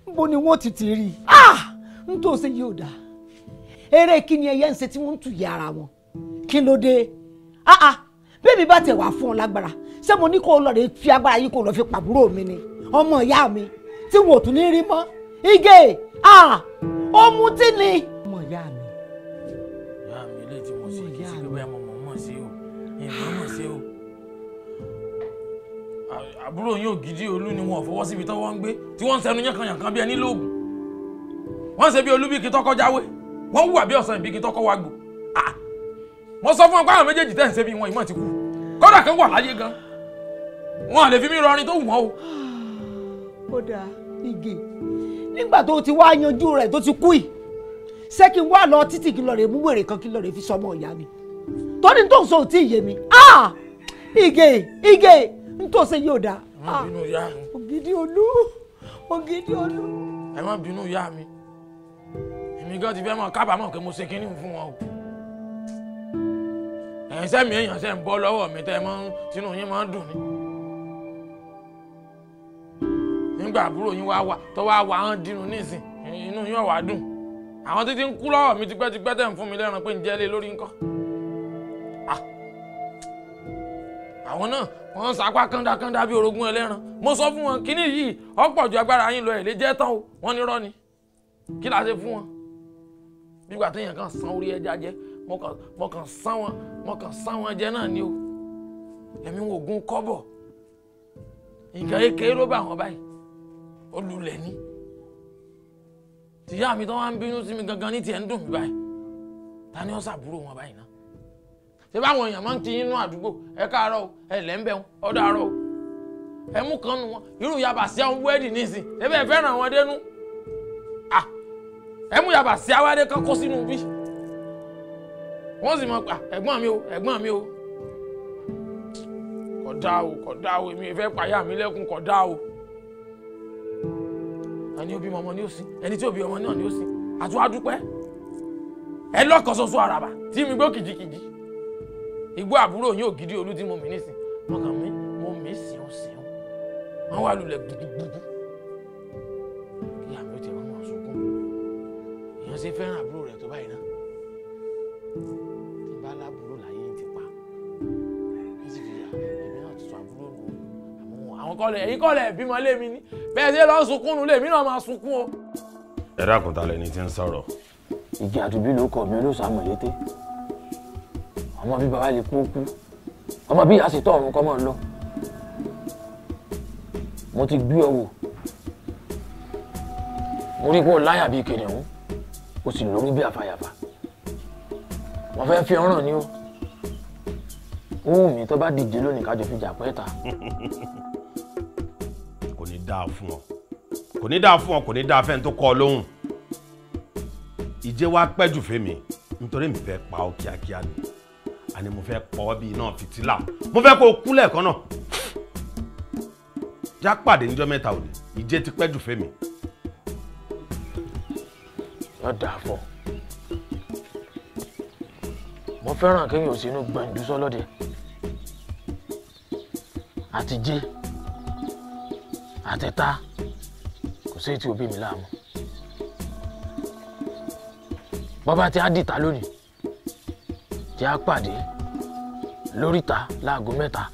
níbo ni wọ́n ti ti rí i? N tó ṣe yóò dáa. Eré kí ni ẹyẹ ń ṣe tí wọ́n ń tù yẹ ara wọn? Kí ló dé? Bébí bá tẹ̀ wá fún ọ lágbára, ṣé mo ní kó o lọ rè fi agbára yìí kó o lọ fi pàbúrò mi ni? Ọmọ ìyá mi tí wò tún ní rí mọ́. Ìgè, ó mutí ni. Ọmọ ìyá mi. Ìyá mi ilé tí mo ṣe kì í ṣe pé bóyá mo mọ̀ sí o, ìmọ̀ mọ̀ sí o. Àbúrò yín Ògìdì Olú ni wọn ò fọwọ́ síbi tọ́wọ́ ń gbé, tí wọ́n ń sẹnu yánkanyànkan bí ẹni lóògùn. Wọ́n ń ṣe bí olú bí kí tọ́kọ́ jáwé, wọ́n hùwà bí ọ̀sán ìbí kí tọ́kọ́ wá gbò. Mo sọ fún ọ pé àwọn méjèèjì tẹ̀ ń ṣe bí wọn ìmọ̀ ti kú. Kódà kan wà láyé gan. Wọn à lè fi mí rọrin tó wù wọ́n o. Ó dáa, Ìgè, nígbà tó ti wá yanjú rẹ̀ tó ti kú yìí, ṣé kí n wá lọ títì kí n lọ rè mú wèrè kan kí n lọ rè fi sọmọ ìyá mi? Torí tó ń sọ ò tí ì yé mi. Ìgè, Ìgè, n tó ṣe yóò dáa. Ẹ má bínú ìyá mi. Ògìdì Olú, Ògìdì Olú. Ẹ má bínú ìyá mi. Èmi gan ti fẹ́ mọ̀ kábàámọ̀ pé mo ṣe kínní fún wọn o. Ẹ̀yin sẹ́mi èèyàn ṣe ń bọ́ lọ́wọ́ mi tẹ́ ẹ máa ń tinú yín máa ń dùn ni. Nígbà àbúrò yín wá wá tó wá wá hàn dínú nísìn, inú yín ò wá dùn. Àwọn títí ń kú lọ́wọ́ mi tipẹ́tipẹ́ tẹ̀ ń fún mi lẹ́ran pé ń jẹ́ lé lórí ńkọ́. Àwọn náà wọ́n ń sapá kándákándá bí orogún ẹlẹ́ran. Mo sọ fún wọn kíní yìí ọ̀pọ̀ ju agbára yín lọ ẹ̀ lè jẹ́ tán o, wọ́n ní rọ́ ni. Kí la ṣe fún wọn? Nígbà téèyàn kan san orí ẹja jẹ, mo kàn sán wọn jẹ náà ni o. Ẹ̀mí wọn ògùn kọ́bọ̀. Nǹkan kékeré ló bá wọn báyìí. Ó lulẹ̀ ní. Tìyá mi tó wá ń bínú sí mi gangan ní tiẹ̀ ń dùn mí báyìí. Ta ni ó ṣàbúrò wọn báyìí náà? Ṣé báwọn èèyàn máa ń ti inú àdúgbò, ẹ káàárọ̀ o, ẹ lẹ́ ń bẹ̀ wọn, ọ̀dọ̀ àárọ̀ o. Ẹ mú kan nu wọn, irú yaba sí àwọn wẹ́ẹ̀dì nísìn, ṣé bẹ́ẹ̀ fẹ́ràn wọn dénú? Ẹ mú yaba sí awádé kan kó sínú bí. Wọ́n sì mọ̀ pa ẹ̀gbọ́n mi o, ẹ̀gbọ́n mi o. Kò dáa o, kò dáa o, èmi fẹ́ pàyà mi lẹ́kùn, kò dáa o. Ẹni ó bí ọmọ ni ó sin, ẹni tí ó bí ọmọ náà ni ó sin. Àtúwá dúpẹ́. Ẹ lọ́kàn ṣoṣo àràbà tí mi gbó kìjikìji. Igbó àbúrò yín Ògìdì Olú tí mo mì nísìn, mo kàn mí, mo mì sìún sìún. Wọ́n wá lulẹ̀ gbùgbùgbùgbù. Kí àmì ó tiẹ̀ máa máa sunkún. Èèyàn ṣe fẹ́ràn àbúrò rẹ̀ tó báyìí náà. kọ́lẹ̀ èyí kọ́lẹ̀ bímọ lémi ni bẹ́ẹ̀ ṣe lọ́ọ́ sunkún nu lèmi náà máa sunkún o. Ẹ dákun, ta lẹni tí ń sọ̀rọ̀? Ìjì àdùbí ló kọ mi olóòsàmọ̀lété. Ọmọ bí bàbá lè kú kú, ọmọ bí ìyá sì tọ̀ ọ̀run kọ́ mọ́ ọ lọ. Mo ti gbé ọ wò, mo rí pé o láyà bíi kìnìún, o sì lórí bí àfàyàfà. Wọ́n fẹ́ fi ọ̀ràn ni o. Ó wù mí tó bá díje lónìí kájọ fi jà pẹ́ ta. Kò ní dáa fún ọ, kò ní dáa fún ọ, kò ní dáa fẹ́ni tó kọ́ ọ lóhùn. Ìjẹ́ wa pẹ́ jù fẹ́mi nítorí mi fẹ́ pa ọ́ kíákíá ni. Àní mo fẹ́ pọ̀ ọ́ bíi iná fìtílà, mo fẹ́ kó o kú lẹ́ẹ̀kan náà. Já pàdé níjọ́ mẹ́ta òní, ìjẹ́ ti pẹ́ jù fẹ́mi. Yóò dáa fún ọ. Mo fẹ́ràn kéèyàn sínú gbẹ̀ǹdú sọ́lọ́dẹ. Àtijé àtẹ̀tá kò sí èyí tí òbí mi láàmú. Bọ́bá tí a dìta lónìí, tí a pàdé lóríta láago 3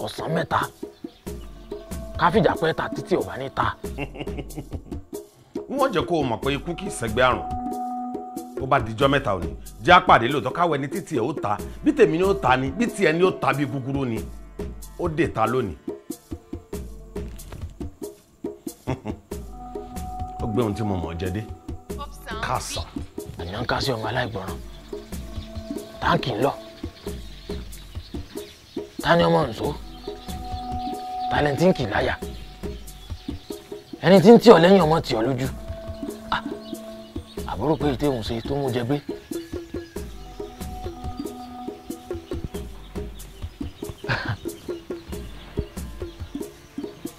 ọ̀sán 3, ká fìjà pẹ́ ta títí ọ̀bá ní ta. Wọ́n jẹ́ kó o mọ̀ pé ikú kì í ṣẹgbẹ́ àrùn. Ó bá dijọ́ mẹ́ta òní, jẹ́ àpàdé lóòótọ́ káwọ́ ẹni títí ẹ̀ ó ta, bí tèmi ni ó ta ni, bí tiẹ̀ ni ó ta bí gúgúrú ni, ó dè ta lónìí. Ó gbé ohun tí mo mọ̀ jẹ dé. Kàsà. Àná ń ká sí ọmọ aláìgbọràn. Táǹkì ń lọ. Ta ni ọmọ nsó? Tálẹ́ǹtì ń kì láyà. Ẹni tí ń tì ọ́ lẹ́yìn ọmọ tì ọ́ lójú. Àbúrò pé ètè òun ṣe tó mú jẹ gbé.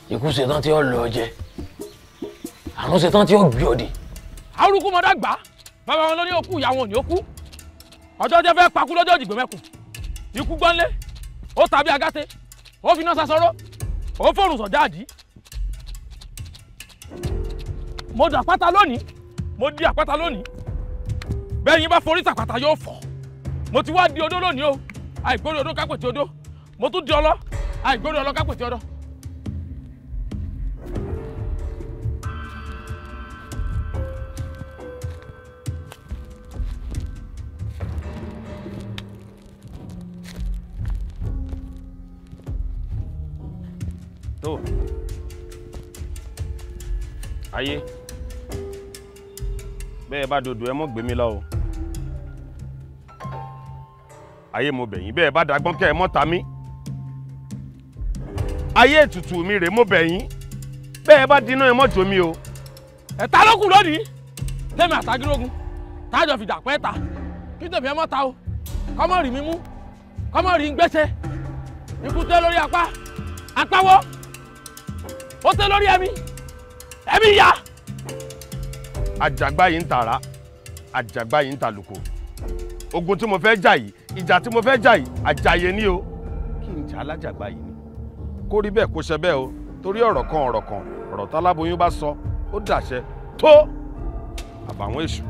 Ikú ṣetán tí ó lọ jẹ, àrùn ṣetán tí ó gbé òde. Arúgbó mọ́dá gbà, bàbá wọn ló ní òkú, ìyá wọn ò ní òkú. Ọjọ́ jẹ́ fẹ́ pakú lọ́jọ́ òdìgbò mẹ́kùn. Ikú gbọ́nlé, ó tàbí agáte, ó fi iná sasọ́rọ́, ó fòrùn sọ̀jáàdì. Mo dà pátá lónìí, mo di àpáta lónìí. Bẹ́ẹ̀ yín bá forí sàpàtà yóò fọ́. Mo ti wá di odó lónìí o, àìgbórí odó kápẹ̀tì odó. Mo tún di ọlọ́, àìgbórí ọlọ́ kápẹ̀tì ọdọ́. Tó ayé bẹ́ẹ̀ bá dodo ẹ mọ́ gbé mi lọ o. Ayé mo bẹ̀ yín, bẹ́ẹ̀ bá dagbọ́n kẹ́ ẹ mọ́ ta mí. Ayé ètùtù mi rèé, mo bẹ̀ yín, bẹ́ẹ̀ bá diná ẹ mọ́ jó mi o. Ẹ̀ta ló kù lónìí, tèmi àtàgírógun tájọ fìjà pẹ́ ta, kí tèmi ẹ mọ́ ta o, kọ́mọ́ rí mi mú, kọ́mọ́ rí ń gbéṣẹ́. Ikú tẹ́ lórí apá, apáwọ́, ó tẹ́ lórí ẹ̀mí, ẹ̀mí yá. Àjàgbá yìí ń tàrà, àjàgbá yìí ń tàlùkò. Ogun tí mo fẹ́ jà yìí, ìjà tí mo fẹ́ jà yìí, àjàyè ni o. Kí n jà alájàgbá yìí ni. Kó rí bẹ́ẹ̀ kó ṣe bẹ́ẹ̀ o, torí ọ̀rọ̀ kan ọ̀rọ̀ kan, ọ̀rọ̀ táláboyún bá sọ, ó dàṣẹ tó àbàwọ́n èṣù.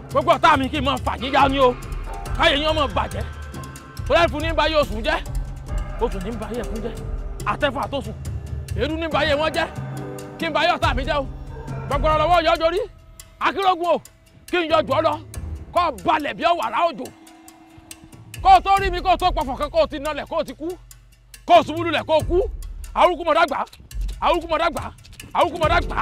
Gbogbo ọ̀tá mi kí n máa fà yíyá ni o, káyé yín ọmọ bàjẹ́. Torí ẹ̀fún ní báyé oṣù jẹ́, oṣù ní báyé ẹ̀fún jẹ́, àtẹ̀fún àtọ̀sùn, èédú ní báyé wọn jẹ́, kí n báyé ọ̀tá mi jẹ́ o. Gbọ̀ngbọ̀rọ̀ lọ́wọ́ yọjọ́ rí, akérògùn o, kí n yọjú ọ lọ, kọ́ balẹ̀ bí ọ̀wàrà òjò. Kó o tó rí mi, kó o tó pọ̀fọ̀ kan, kó o ti nalẹ̀, kó o ti kú, kó o ṣubú lulẹ̀, kó o kú. Arúgbó mọ̀dá gbà, arúgbó mọ̀dá gbà, arúgbó mọ̀dá gbà,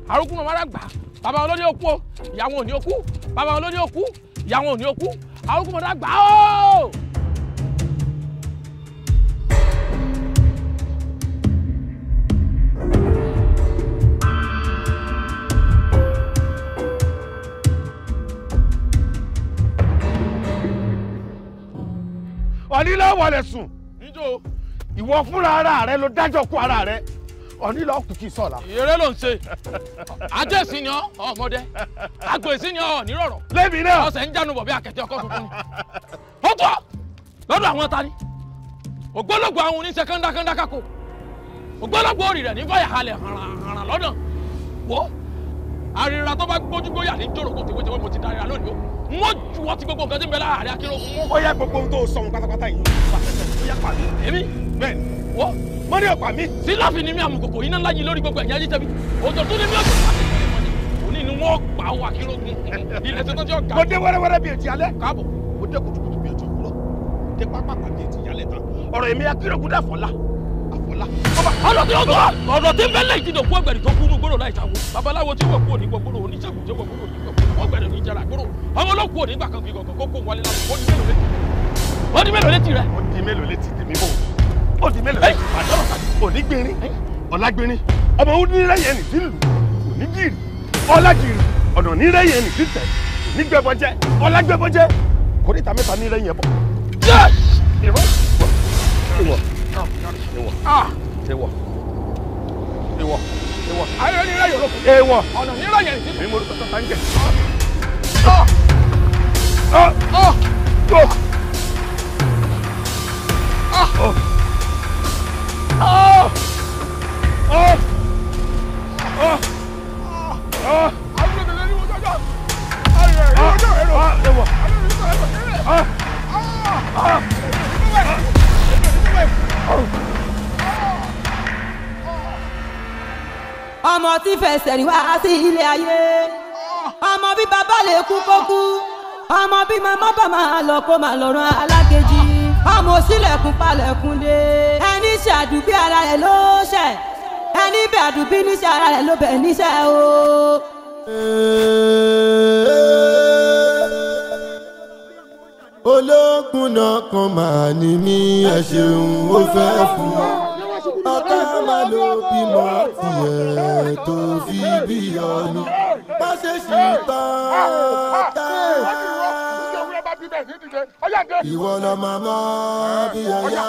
arúgbó mọ̀dá gbà. Bàbá wọn ló ní ó kú o, ìyá wọn ò ní ó kú. Bàbá wọn ló ní ó kú, ìyá wọn ò ní ó kú. Arúgbó mọ̀dá gbà o. Ọ̀ní ló wọlé sùn. Ìwọ fúnra ara rẹ ló dájọ́ kú ara rẹ. Ọ̀ní ló kù kí sọ̀la. Eré ló ń ṣe. Ajé sí ni ọ ọmọdé. Àgbè sí ni ọ nírọ̀rọ̀. Lẹ́mi náà. Ọ̀sẹ̀ ń jánu bọ̀ bí akẹ́tẹ́ ọkọ̀ tuntun ni. Ó tọ́ lọ́dọ̀ àwọn ta ni. Ògbólógbò àwọn oníṣẹ́ kándákándá kákò. Ògbólógbò òrì rẹ̀ ní fàyà halẹ̀ hàràn lọ́dọ̀. Wo Àrìnrà tó bá gbójú gbóyà ní jòròkó tèwétèwé mo ti dáríra lónìí o. N ó ju ọtí gbogbo nǹkan tí ń bẹ lára rẹ Akínrógun. Ó yá gbogbo ohun tó sọ ohun pátápátá yìí. Ó yá pa mí. Èmi. Bẹ́ẹ̀ni. Wọ́. Mo ní ọ̀pá mi. Síláfì ni mí àmùkòkò iná ńlá yìí lórí gbogbo ẹ̀yìn ajíjẹbi. Òjò tún ni mí òjò àti òní ni wọ́n pa owó Akínrógun. Ilẹ̀ tuntun tí ó ga. Mo dé wẹ́rẹ́wẹ́rẹ́ bíi etí alẹ́. Káàbọ̀. Mo dé kùtùkùtù bíi etí òwúrọ̀. Mo dé pápápá bíi etí ìyálẹ̀ tán. Ọ̀rọ̀ èmi Akínrógun dàfọ́lá. Àfọ́lá. Ọ̀rọ̀ tí ó tọ́ ọ̀rọ̀ tí ń bẹ́lẹ̀ ìdìdò kú ọ̀gbẹ̀rì tó kúrú gbòòrò láì ṣàwó. Babaláwo tí wọ́n kú òní gbòòrò oníṣègùn tí wọ́n kúrò ní gbòòrò ọ̀gbẹ̀rì ní ìjẹrà gbòòrò. Ọmọ olókù òní gbà kan fi gọ̀gọ̀ kó kó wọlé lọ́wọ́. Ó di mélòó létí rẹ? Ó di mélòó létí tèmi bò. Ó di mélòó létí pàdánù. Òní gbinrin, ọ̀la gbinrin, ọmọ òun ní rẹ́yìn ẹnì tí ń lù, òní gìrì, ọ̀la gìrì, ọ̀nà ní rẹ́yìn ẹnì tí tẹ̀, òní gbẹ́bọ́jẹ́, ọ̀la gbẹ́bọ́jẹ́, kòríta mẹ́ta ní rẹ́yìn ẹbọ. Ìwọ ìwọ ìwọ ìwọ ìwọ ìwọ. Ayé ní rẹ́yìn olókùn. Ìwọ. Ọ̀nà ní rẹ́yìn ẹnì tí tẹ̀. Mi mo rúkọ tó ń jẹ. Ọmọ tí fẹsẹ̀ rí wá sí ilé ayé, ọmọ bí bàbá lè kú kó kú, ọmọ bí màmá bá máa lọ kó máa lọ rán alákejì, ọmọ òsílẹ̀kùn palẹ̀kùn dé, ẹni ṣàdùbí ara rẹ̀ ló ṣẹ̀, ẹni bẹ̀ àdùbí níṣẹ́ ara rẹ̀ ló bẹ̀ níṣẹ́ o. Ológun náà kan máa ní mí, ẹ ṣeun ó fẹ́ fún ọ. Ọ̀tá máa ló bímọ tiẹ̀ tó fi bí ọ̀nù. Má ṣe ṣì tán tá. Ìwọ lọ màmá bí ọ̀yá.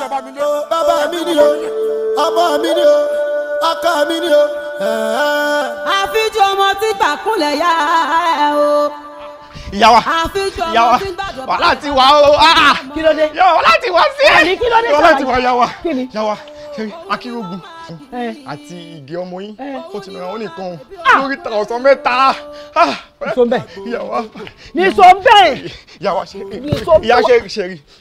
Bàbá mi ni o, ọmọ mi ni o, ọkọ mi ni o. Àfijọ́ ọmọ tí gbàkúnlẹ̀ yá ẹ o. Ìyá wa, ìyá wa, wàhálà ti wà o. Kí ló dé? Ìyá wa, wàhálà ti wà sí. Kí ló dé? Wàhálà ti wà, ìyá wa. Ìyá wa, ṣe Akínrógun àti Ìgè ọmọ yín ó ti lọ́ra wọn nìkan lórí ta ọ̀sán mẹ́ta. Nísò ń bẹ̀. Ìyá wa. Nísò ń bẹ̀. Ìyá wa ṣe ìyá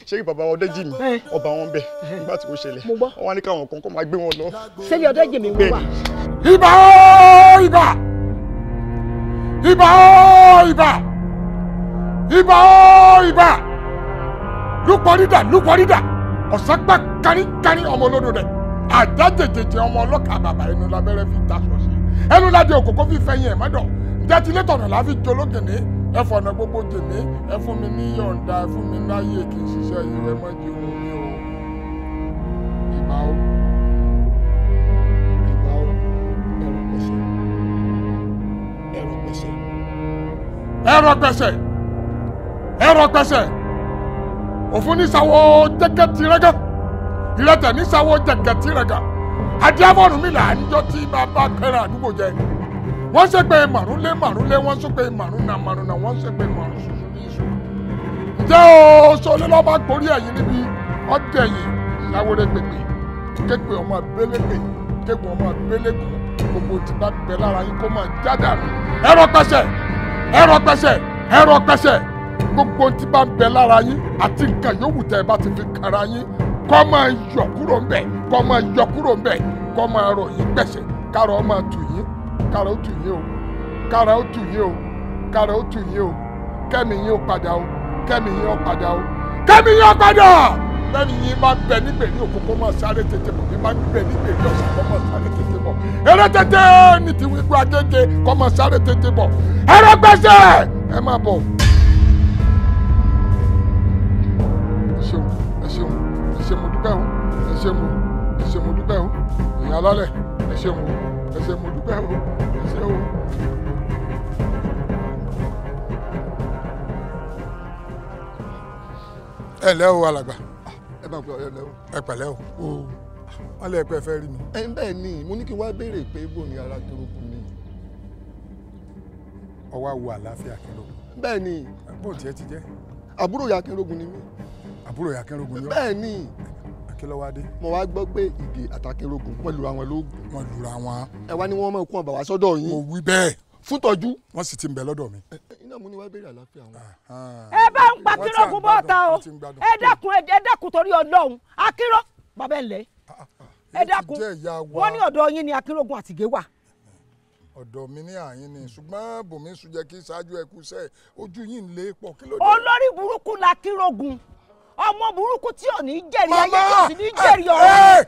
ṣe rí bàbá Ọdẹ́jìmí ọba wọn bẹ̀ nígbà tí ó ṣẹlẹ̀ wọ́n wá ní káwọn kan kó máa gbé wọn lọ. Ṣé ní Ọdẹ́jìmí wọ́n wà? Ibà ooo ibà! Ibà ooo ibà! Ibà ooo ibà! Lúpọ̀rídà lúpọ̀rídà ọ̀sán gbà káríkárí ọmọ olódò rẹ̀ àjájèjèjì ọmọ ọlọ́kà bàbá ẹnu lábẹ́rẹ́ fi daṣọ sí ẹnu ládé òkòkò fi fẹ̀yìn ẹ̀ mọ́dọ̀ jẹ́tílé tọ̀nà láfi jológìní ẹ fọ̀nà gbogbo jèmí ẹ fún mi ní yọ̀ǹda ẹ fún mi láyè kí n ṣiṣẹ́ yìí ẹ mọ́ di ohun mi o. Ìbà o ìbà o ẹ̀rọ pẹ̀sẹ̀ ẹ̀rọ pẹ̀sẹ̀ ẹ̀rọ pẹ̀sẹ̀ ẹ̀rọ pẹ̀sẹ̀ òfin nísàwọ̀ jẹ́gẹ́ tirẹ́gẹ́ ìrẹtẹ̀ nísàwọ̀ jẹ́gẹ́ tirẹ́gẹ́ adíáfọ̀rùn mi là ń jọ tí bàbá kẹrẹ àdúgbò jẹ wọ́n ṣe pé màrúnlé màrúnlé wọ́n ṣe pé màrúnà màrúnà wọ́n ṣe pé màrún ṣoṣo ní iṣu. Ǹjẹ́ o sọlé lọ́ba gborí ẹ̀yìn níbi ọdẹ yìí ìyàwó rẹ̀ pèpè képe ọmọ abélékè képe ọmọ abélékùn gbogbo tí bá bẹ lára yín kó máa já dànù. Ẹ̀rọ pẹ̀sẹ̀ ẹ̀rọ pẹ̀sẹ̀ ẹ̀rọ pẹ̀sẹ̀ gbogbo tí bá ń bẹ lára yín àti nǹkan yòówù tẹ́ ẹ bá ti fi kara yín kó máa yọ kúrò ńbẹ̀ kó máa yọ kúrò ńbẹ̀ kó máa rọ̀ yín pẹ̀sẹ̀ kárọ̀ máa tù yín kára ó tù yín o kára ó tù yín o kára ó tù yín o kẹ́mi yín ó padà o kẹ́mi yín ó padà o kẹ́mi yín ó padà bẹ́ẹ̀ni yín máa ń bẹ nígbèrè òkú kó máa sáré tètè bọ̀ bí máa ń bẹ nígbèrè ọ̀sán kó máa sáré tètè bọ̀ eré tètè ní ti wípé agége kó máa sáré tètè bọ̀ ẹ̀rọ gbèsè ẹ máa bọ̀. Ẹ ṣeun ẹ ṣeun ẹ ṣe mo dúpẹ́ o ẹ ṣe mo ẹ ṣe mo dúpẹ́ o ìyá alálẹ̀ ẹ ṣe mo ẹ ṣe mo dúpẹ́ o ẹ ṣe o. Ẹ ǹlẹ́ o alàgbà. Ẹ bá ń pè ọ lẹ́wọ̀. Ẹ pẹ̀lẹ́ o wọ́n lè pẹ́ fẹ́ rí mi. Ẹ bẹ́ẹ̀ ni mo ní kí n wá béèrè pé bò ní ara Akínrógun ni. Ọwọ́ àwọ̀ àlàáfíà Akínrógun. Bẹ́ẹ̀ ni. Bó tiẹ̀ ti jẹ́. Àbúrò ya Akínrógun ni mí. Àbúrò ya Akínrógun ni ọ́. Bẹ́ẹ̀ ni. Kí ló wá dé. Mo wá gbọ́ pé Ìgè àtàkìnrógùn wọ́n lura wọn lóògùn. Wọ́n lura wọn. Ẹ wá ní wọ́n mọ̀ kún ọ̀bà wá sọ́dọ̀ yín. Mo wí bẹ́ẹ̀. Fún tọ́jú. Wọ́n sì ti ń bẹ lọ́dọ̀ mi. Iná mo ní wá béèrè àlàáfíà wọn. Ẹ bá ń pa Akínrógun bọ́ta o. Ẹ dákun, ẹ dákun torí Ọlọ́run. Akínró bàbá ẹ̀ lẹ́. Ẹ dákun, wọ́n ní ọ̀dọ̀ yín ni Akínrógun àti Ìgè wà. Ọ̀dọ̀ mi ní àyín ni, ṣùgbọ́n bòmí sùn jẹ́ kí ṣáájú ẹ kú sẹ́ ojú yìí ń lé pọ̀, kí ló dé. Olórí burúkú la Akínrógun, ọmọ burúkú tí ò ní jẹ́rìí ayé, tí ò sì ní jẹ́rìí ọ̀run.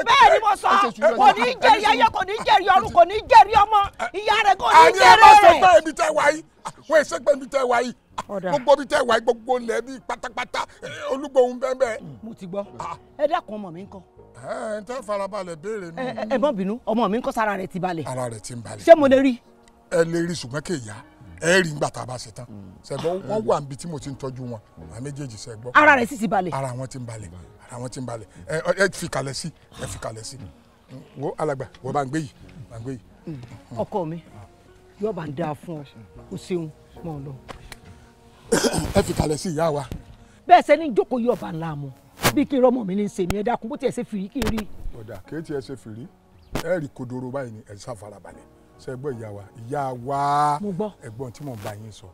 Bẹ́ẹ̀ ni mo sọ, kò ní jẹ́rìí ayé, kò ní jẹ́rìí ọ̀run, kò ní jẹ́rìí ọmọ ìyá rẹ̀, kò ní jẹ́rìí rẹ̀. Àní ẹ má ṣe pé ibi tẹ́ wá yìí, wọ́n ṣe pé ibi tẹ́ wá yìí, gbogbo ibi tẹ́ wá yìí, gbogbo ilẹ̀ bíi pátápátá olúgbòhùn bẹ́ẹ̀ bẹ́ẹ̀. Mo ti gbọ́, ẹ dákun, ọmọ mi ńkọ́. Ẹ tẹ́ farabalẹ̀ béèrè nù. Ẹ má bínú, ọmọ mi ńkọ́, sára rẹ̀ ti balẹ̀. Ara rẹ̀ ti ń balẹ̀. Ṣé mo lè rí? Ẹ lè rí, ṣùgbọ́n kì í yá ẹ rí ngbà tá a bá ṣe tán. Ṣẹgbọn, wọn wà níbi tí mo ti ń tọ́jú wọn, àwọn méjèèjì, ṣẹgbọn. Ara rẹ̀ sì ti balẹ̀. Ara wọn ti ń balẹ̀, ara wọn ti ń balẹ̀. Ẹ fi kalẹ̀ sí, ẹ fi kalẹ̀ sí. Wo alàgbà, wọ́n bá ń gbé yìí, bá ń gbé yìí. Ọkọ mi, yóò bá ń dáa fún ọ, o ṣeun, mọ lọ. Ẹ fi kalẹ̀ sí, ìyá wa. Bẹ́ẹ̀ sẹ́ni jókòó yóò bá ń láàmú bí kí n rọmọ mi ní í ṣe mi. Ẹ dákun, bó tiẹ̀ ṣe fìrí kí n rí. Ọ̀dà kéètì ẹ ṣe fìrí, ẹ rí kodoro báyìí ni. Ẹ ṣàfarabalẹ̀, ṣe gbọ́ ìyá wa, ìyá wa. Mo gbọ́. Ẹ̀gbọ́n tí mò ń bá yín sọ,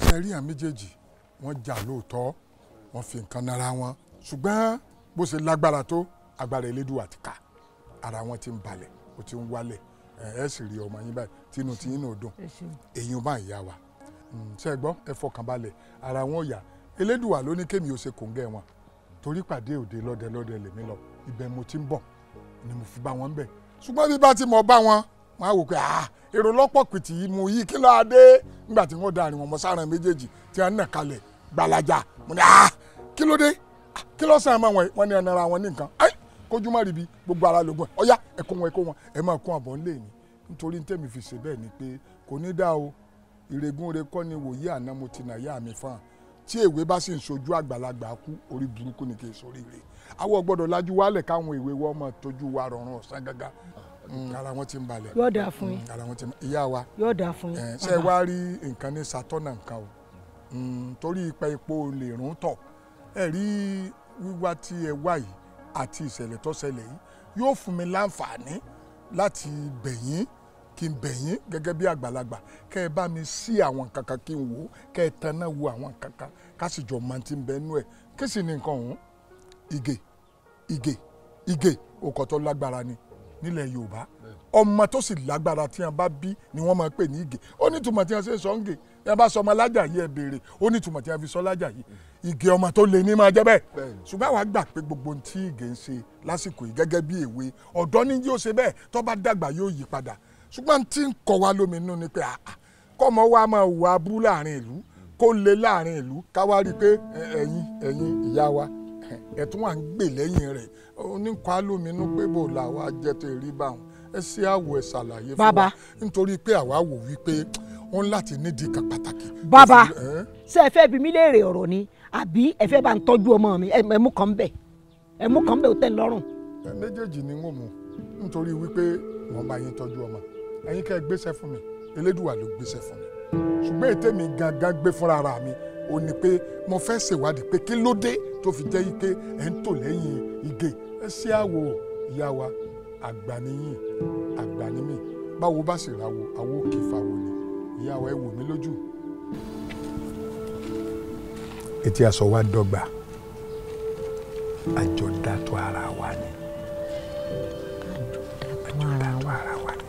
ṣe rí àwọn méjèèjì, wọ́n jà lóòótọ́, wọ́n fi nǹkan nara wọn, ṣùgbọ́n bó ṣe lágbára tó, agbára Elédùà ti ká, ara wọn ti ń balẹ̀, ó ti ń wálẹ̀. Ẹ sì rí ọmọ yín báyìí, tínú tí yín náà dùn. Èyí ò bá ìyá wa, ṣe gbọ́, ẹ fọkàn balẹ̀, ara wọn ò yá. Elédùà ló ní kémi ò ṣe kòńgẹ́ wọn, torí pàdé òde lọ́dẹ lọ́dẹ lèmi lọ, ibẹ̀ mo ti ń bọ̀ ni mo fi bá wọn bẹ̀. Ṣùgbọ́n bí bá ti mọ̀ bá wọn, wọ́n á wò pé èrò lọ́pọ̀ pìtì yìí mú yìí, kí ló dé? Nígbà tí wọ́n darin wọn mọ́ sára méjèèjì tí wọ́n nà kalẹ̀ gbalaja, mo ní kí ló dé, kí ló sàn mọ́ wọn? Wọ́n ní ẹnara wọn ní nǹkan kójú má ríbi, gbogbo ara lógún ẹ̀. Ọ̀yá ẹ kó wọn, ẹ kó wọn, ẹ máa kó àbọ̀ ńlẹ̀ mi. Nítorí tèmi fi ṣe bẹ́ẹ̀ ni pé kò ní dá o, ìrègùn rẹ kọ́ ni wòye àná mo ti nà yá mi fún un. Tí èwe bá sì ń sojú àgbàlagbà kú, orí burúkú ni kì í sórí rẹ̀. Àwọn gbọ́dọ̀ lajú wálẹ̀ káwọn ìwé wọn máa tójú wa rọrùn ọ̀sán gágá. Ara wọn ti ń balẹ̀. Yóò dáa fún yín. Ara wọn ti ń ìyá wa. Yóò dáa fún yín. Ṣé wàá rí nǹkan ní sátọ́nà nǹkan o, torí ipa epo lè rún tọ̀. Ẹ rí wíwá tí ẹ wá yìí àti ìṣẹ̀lẹ̀ tó ṣẹlẹ̀ yìí yóò fún mi láǹfààní láti bẹ̀ yín, kí n bẹ̀ yín gẹ́gẹ́ bí àgbàlagbà, kẹ́ ẹ bá mi sí àwọn kankan kí n wò ó, kẹ́ ẹ tanná wo àwọn kankan, ká sì jọ máa ti ń bẹ nú ẹ̀. Kí sì ni nǹkan ọ̀hún? Ìgè, Ìgè, Ìgè, òkò tó lágbára ni nílẹ̀ Yorùbá. Ọmọ tó sì lágbára tí wọn bá bí ni wọ́n máa pè ní Ìgè. Ó ní ìtumọ̀ tí wọ́n ṣe sọ ń gè. Tí wọ́n bá sọ ọmọ lájà yìí, ẹ béèrè, ó ní ìtumọ̀ tí wọ́n fi sọ lájà yìí. Ìgè ọmọ tó lè ní máa jẹ́ bẹ́ẹ̀. Ṣùgbọ́n àwa gbà pé gbogbo ohun tí Ìgè ń ṣe lásìkò yìí gẹ́gẹ́ bí èwe ọ̀dọ́ ní yóò ṣe bẹ́ẹ̀, tó bá dàgbà yóò yí padà. Ṣùgbọ́n tí ń kọ́ wa lóminú ni pé kọ́mọ wa máa wà abú láàrin ìlú, kó lé láàrin ìlú, ká wá rí i pé ẹ̀yin ẹ̀yin ìyá wa ẹ̀ tún wà ń gbè lẹ́yìn rẹ̀. Oníkọ́ alóminú pé bò làwa jẹ́ tó rí báwọn. Ẹ ṣe àwọ̀ ẹ̀ ṣàlàyé fún wa, nítorí pé àwa wò wípé wọ́n láti nídìí kan pàtàkì. Bàbá, ṣé ẹ fẹ́ bi mí léèrè ọ̀rọ̀ ni àbí ẹ fẹ́ bá ń tọ́jú ọmọ mi? Ẹ mú kan bẹ̀, ẹ mú kan bẹ̀, ó tẹ́ ń lọ́rùn. Ẹ méjèèjì ni n ò mú, nítorí wípé wọ́n bá yín tọ́jú ọmọ. Ẹ̀yin kẹ́ ẹ gbéṣẹ́ fún mi, Elédùà ló gbéṣẹ́ fún mi. Ṣùgbọ́n ètè mi gangan gbé fúnra ara mi ò ní pé mo fẹ́ ṣèwádìí pé kí ló dé tó fi jẹ́ pé ẹ̀ ń tò lẹ́yìn Ìgè. Ẹ ṣe àwò ìyá wa, àgbà níyìn, àgbà ní mi. Báwo bá sì ráwo, àwo kì í fàwo ni. Ìyá wa, ẹ wò mí lójú. Etí aṣọ wa dọ́gba, àjọ dàtọ̀ ara wa ni. Àjọ dàtọ̀ ara wa ni.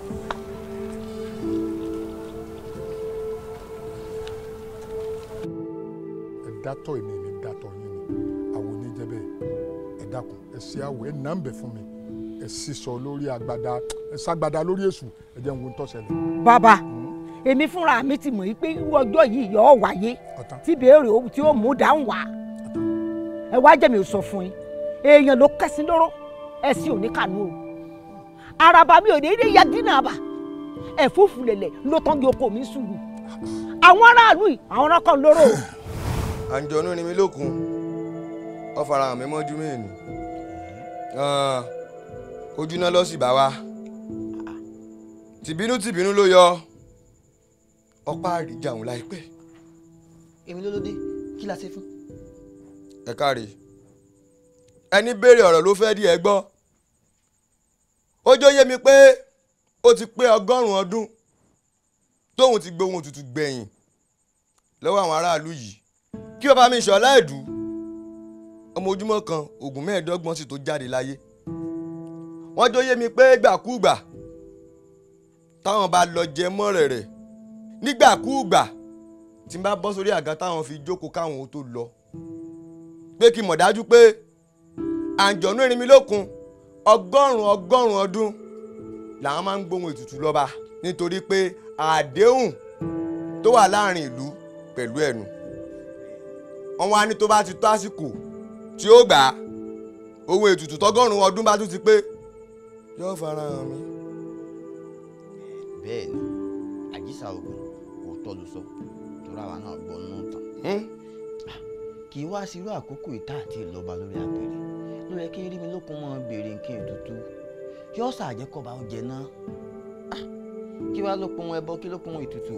Ẹ dátọ̀ èmi, èmi dátọ̀ yín ni. Àwọn oníjẹ́ bẹ́ẹ̀, ẹ dákun, ẹ ṣe àwọ̀, ẹ nà ń bẹ̀ fún mi, ẹ sísọ lórí agbada, ẹ ságbada lórí èṣù, ẹ jẹ́ n wo ń tó ṣẹlẹ̀. Bàbá, èmi fúnra mi ti mọ̀ pé irú ọjọ́ yìí yóò wáyé, tí béèrè tí ó mú dáhùn wá. Ẹ wá jẹ́ mi ò sọ fún yín, èèyàn ló kẹ́sìn lóró, ẹ̀sìn ò ní kànú o. Araba mi ò ní ilé ya dínà àbà, ẹ̀fúùfù lẹ̀lẹ̀ ló tán di oko mi sùúrù. Àwọn aráàlú yìí, àwọn ọkọ̀ lóró o. Àǹjọ̀nú ni mi lókun, ó farahàn mi mọ́jú mẹ́rin ojú náà lọ sí bá wa. Tìbínú tìbínú ló yọ ọ̀pá àríjà òun láìpẹ́. Èmi ló ló dé, kí la ṣe fún. Ẹ káre, Ẹni béèrè ọ̀rọ̀ ló fẹ́ di ẹ gbọ́. Ó jó yé mi pé ó ti pé 100 ọdún tóun ti gbóhun òtútù gbẹ̀yìn lọ́wọ́ àwọn aráàlú yìí. Kí bàbá mi Ṣọlá Ẹ̀dú ọmọ ojúmọ́ kan oògùn 25 sì tó jáde láyé. Wọ́n jó yé mi pé gbàkúùgbà táwọn bá lọ jẹ mọ́ rẹ̀ nígbàkúùgbà tí n bá bọ́ sórí àga táwọn fi jókòó káwọn ó tó lọ, pé kí n mọ̀ dájú pé àǹjọ̀nú Erinmilókun 100 ọdún làwọn máa ń gbóhùn ètùtù lọ́ba, nítorí pé àdéhùn tó wà láàrin ìlú pẹ̀lú ẹnu. Wọ́n wá ní tó bá ti tó àsìkò tí ó gbà á, ohun ètùtù 100 ọdún bá tún ti pé yóò fara hàn mí. Bẹ́ẹ̀ ni Àjísà Ògùn òótọ́ ló sọ, torí àwa náà gbọ́ nínú tán. Kì í wá sí irú àkókò ìta àti ìlọba lórí àpèrè ló yẹ kí Erinmilókun máa béèrè nǹkan ètùtù. Yóò ṣàjẹkọba oúnjẹ náà, kí wàá ló pọn ẹbọ, kí ló pọn ètùtù.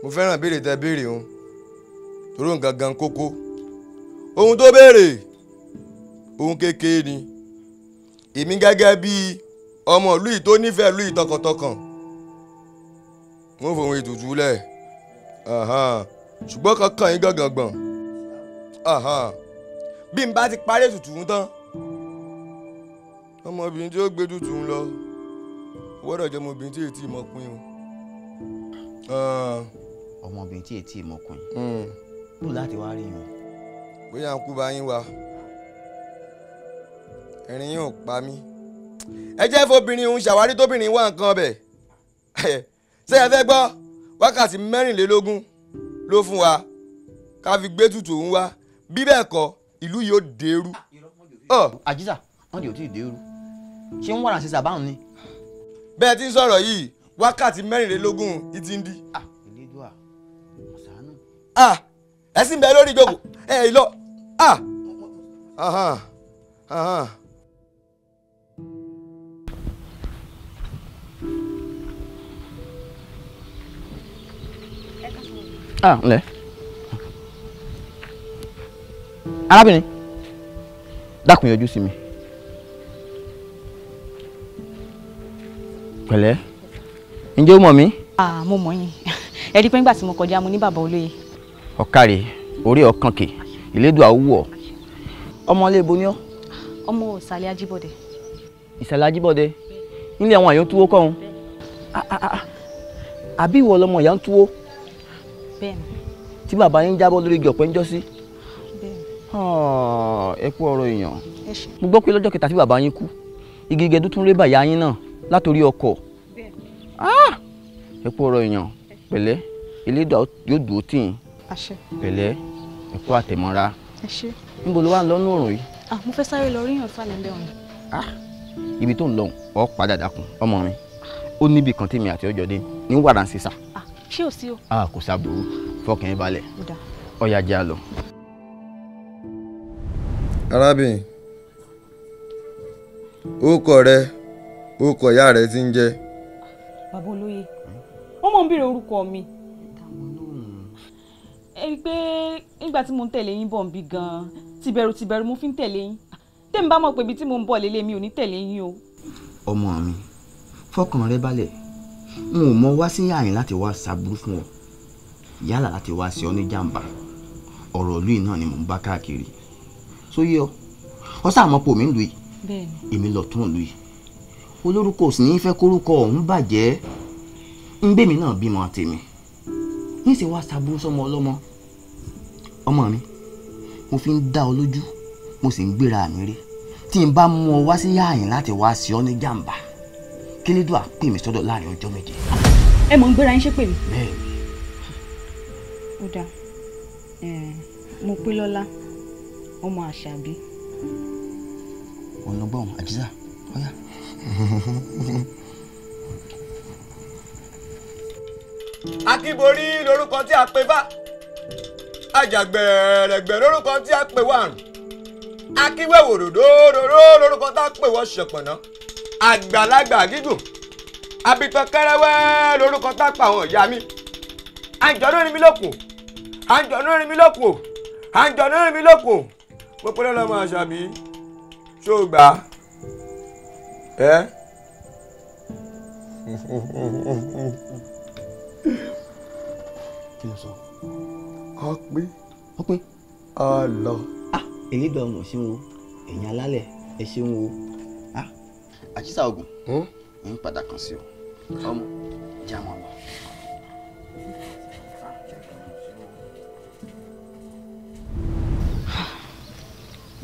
Mo fẹ́ràn béèrè tẹ béèrè òun, torí òun gangan kókó. Ohun tó béèrè ohun kékeré ni. Èmi gẹ́gẹ́ bíi ọmọ ìlú yìí tó nífẹ̀ẹ́ ìlú yìí tọkàntọkàn, wọ́n fòun ètùtù lẹ̀, ṣùgbọ́n kankan yín gangan gbọ̀n. Bí n bá ti parí ètùtù ń tán, ọmọbìnrin tí ó gbé tutù ń lọ gbọ́dọ̀ jẹ́ ọmọbìnrin tí ètí ìmọ̀kùn o. Ọmọbìnrin tí ètí ìmọ̀kùn bó láti wá rí yun. Bóyá ń kú bá yín wá, ẹ̀rín yín ò pa mí. Ẹ jẹ́ fobìnrin òun ṣàwárí tóbìnrin wá nǹkan ọbẹ̀. Ṣé ẹ fẹ́ gbọ́? Wákàtí 24 ló fún wa ká fi gbé tutù òun wá, bí bẹ́ẹ̀ kọ́ ìlú yóò dèrú. Àjísà wọn yóò tí ì dèrú, ṣé ń wàrà sísà báwọn ni. Bẹ́ẹ̀ tí ń sọ̀rọ̀ yìí wákàtí 24 ìtì ń di. Elédùà ọ̀sánù. Ẹ sì ń bẹ lórí ìjókòó ẹ lọ. Ǹlẹ́ arábìnrin, dákun yọjú sí mi. Pẹ̀lẹ́, ǹjẹ́ o mọ̀ mí? Mo mọ̀ yín. Ẹ rí i pé nígbà tí mo kọjá mo ní bàbá olóye. Ọ̀kàrẹ̀ orí ọ̀kànkè ìlédùá wù ọ́. Ọmọ ilé ibo ni ọ́? Ọmọ ìsàlẹ̀ Ajíbọ̀dé. Ìsàlẹ̀ Ajíbọ̀dé nílé àwọn àyàn túwó kọ́hún. Àbí ìwọ lọmọ ìyá ń túwó? Bẹ́ẹ̀ni. Tí bàbá yín jábọ́ lórí igi ọ̀pẹ ń jọ́sí. Bẹ́ẹ̀ni. Ẹ kú ọ̀rọ̀ èèyàn. Mo gbọ́ pé lọ́jọ́ kẹta tí bàbá yín kú, igi gẹdú tún ré bàyá yín náà látòrí ọkọ̀. Ẹ kú ọ̀rọ̀ èèyàn. Pẹ̀lẹ́, Elédùà yóò dúró tì yín. Pẹ̀lẹ́, ẹ kú àtẹ̀mọ́ra. Níbo ló wà ń lọ nú òrùn yìí? Mo fẹ́ sáré lọ ríyàn sálẹ̀ ńbẹ̀ ọ̀hún. Ibi tó ń lọ ọ̀ padà dákun ọmọ mi. Ó níbi kan tèmi àti ọjọ́ dé ní wàrà ń sísà. Ṣé ò sí o? Kò sábúrú, fọkàn yín balẹ̀. Ọ̀yà jẹ́ a lọ. Arábìnrin, orúkọ rẹ, orúkọ ìyá rẹ ti ń jẹ́. Bàbá olóye, wọ́n mọ̀ ń béèrè orúkọ mi. Ẹ rí i pé nígbà tí mo ń tẹ̀lé yín bọ̀ ń bí gan-an, tìbẹ̀rù mo fi ń tẹ̀lé yín. Tèmi bá mọ̀ pé ibi tí mo ń bọ̀ lélẹ̀ mi ò ní tẹ̀lé yín o. Ọmọ mi, fọkàn rẹ balẹ̀. N ò mọ wá sí àyìn láti wá ṣàbúrú fún ọ, yálà láti wá ṣe ọ ní jàǹbá. Ọ̀rọ̀ ìlú yìí náà ni mò ń bá káàkiri. Sóyè ọ, ọ sáà mọ̀ pò mí ń lu yìí. Èmi lọ tún ìlú yìí. Olórúkọ ò sì ní fẹ́ kórúkọ ọ̀hún bàjẹ́. Ń bèmí náà bímọ tèmi. Níṣẹ́ wá ṣàbúrú sọmọ ọlọ́mọ. Ọmọ mi, mo fi ń dá ọ lójú, mo sì ń gbéra mi rí. Tí n bá mú ọ wá sí àyìn láti wá ṣe ọ ní jàǹbá, Kélédùà pè mí sọ́dọ̀ láàrin ọjọ́ méje. Ẹ mọ̀ ń gbéra yín ṣépè mi. Bẹ́ẹ̀ni. Ó dáa, mo pé lọ́lá ọmọ Àṣàbí. Ọlọgbọ́n Àjísà, ọ̀yá. Akínborí lórúkọ tí a pè fá, Àjàgbẹ̀rẹ̀gbẹ̀ lórúkọ tí a pè wàrùn, Akíwẹ̀wòròdòdòdò lórúkọ tí a pè wọ́n ṣọ̀pọ̀nà, Àgbàlagbà gígùn, Abitọ kẹrẹwẹ lórúkọ tá a pa àwọn ìyá mi. Àǹjọ̀nú rin mi lókun, àǹjọ̀nú rin mi lókun, àǹjọ̀nú rin mi lókun. Mo pẹ́ lọ́mọ Àṣàbí ṣó o gbà ẹ́. Kí ló sọ? A pé. Ó pé. A lọ. Elédùn ọmọ ṣeun o, ẹ̀yin alálẹ̀ ẹ ṣeun o. Àjísà ogun ń padà kàn sí ọ ọmọ jẹ́ àwọn lọ.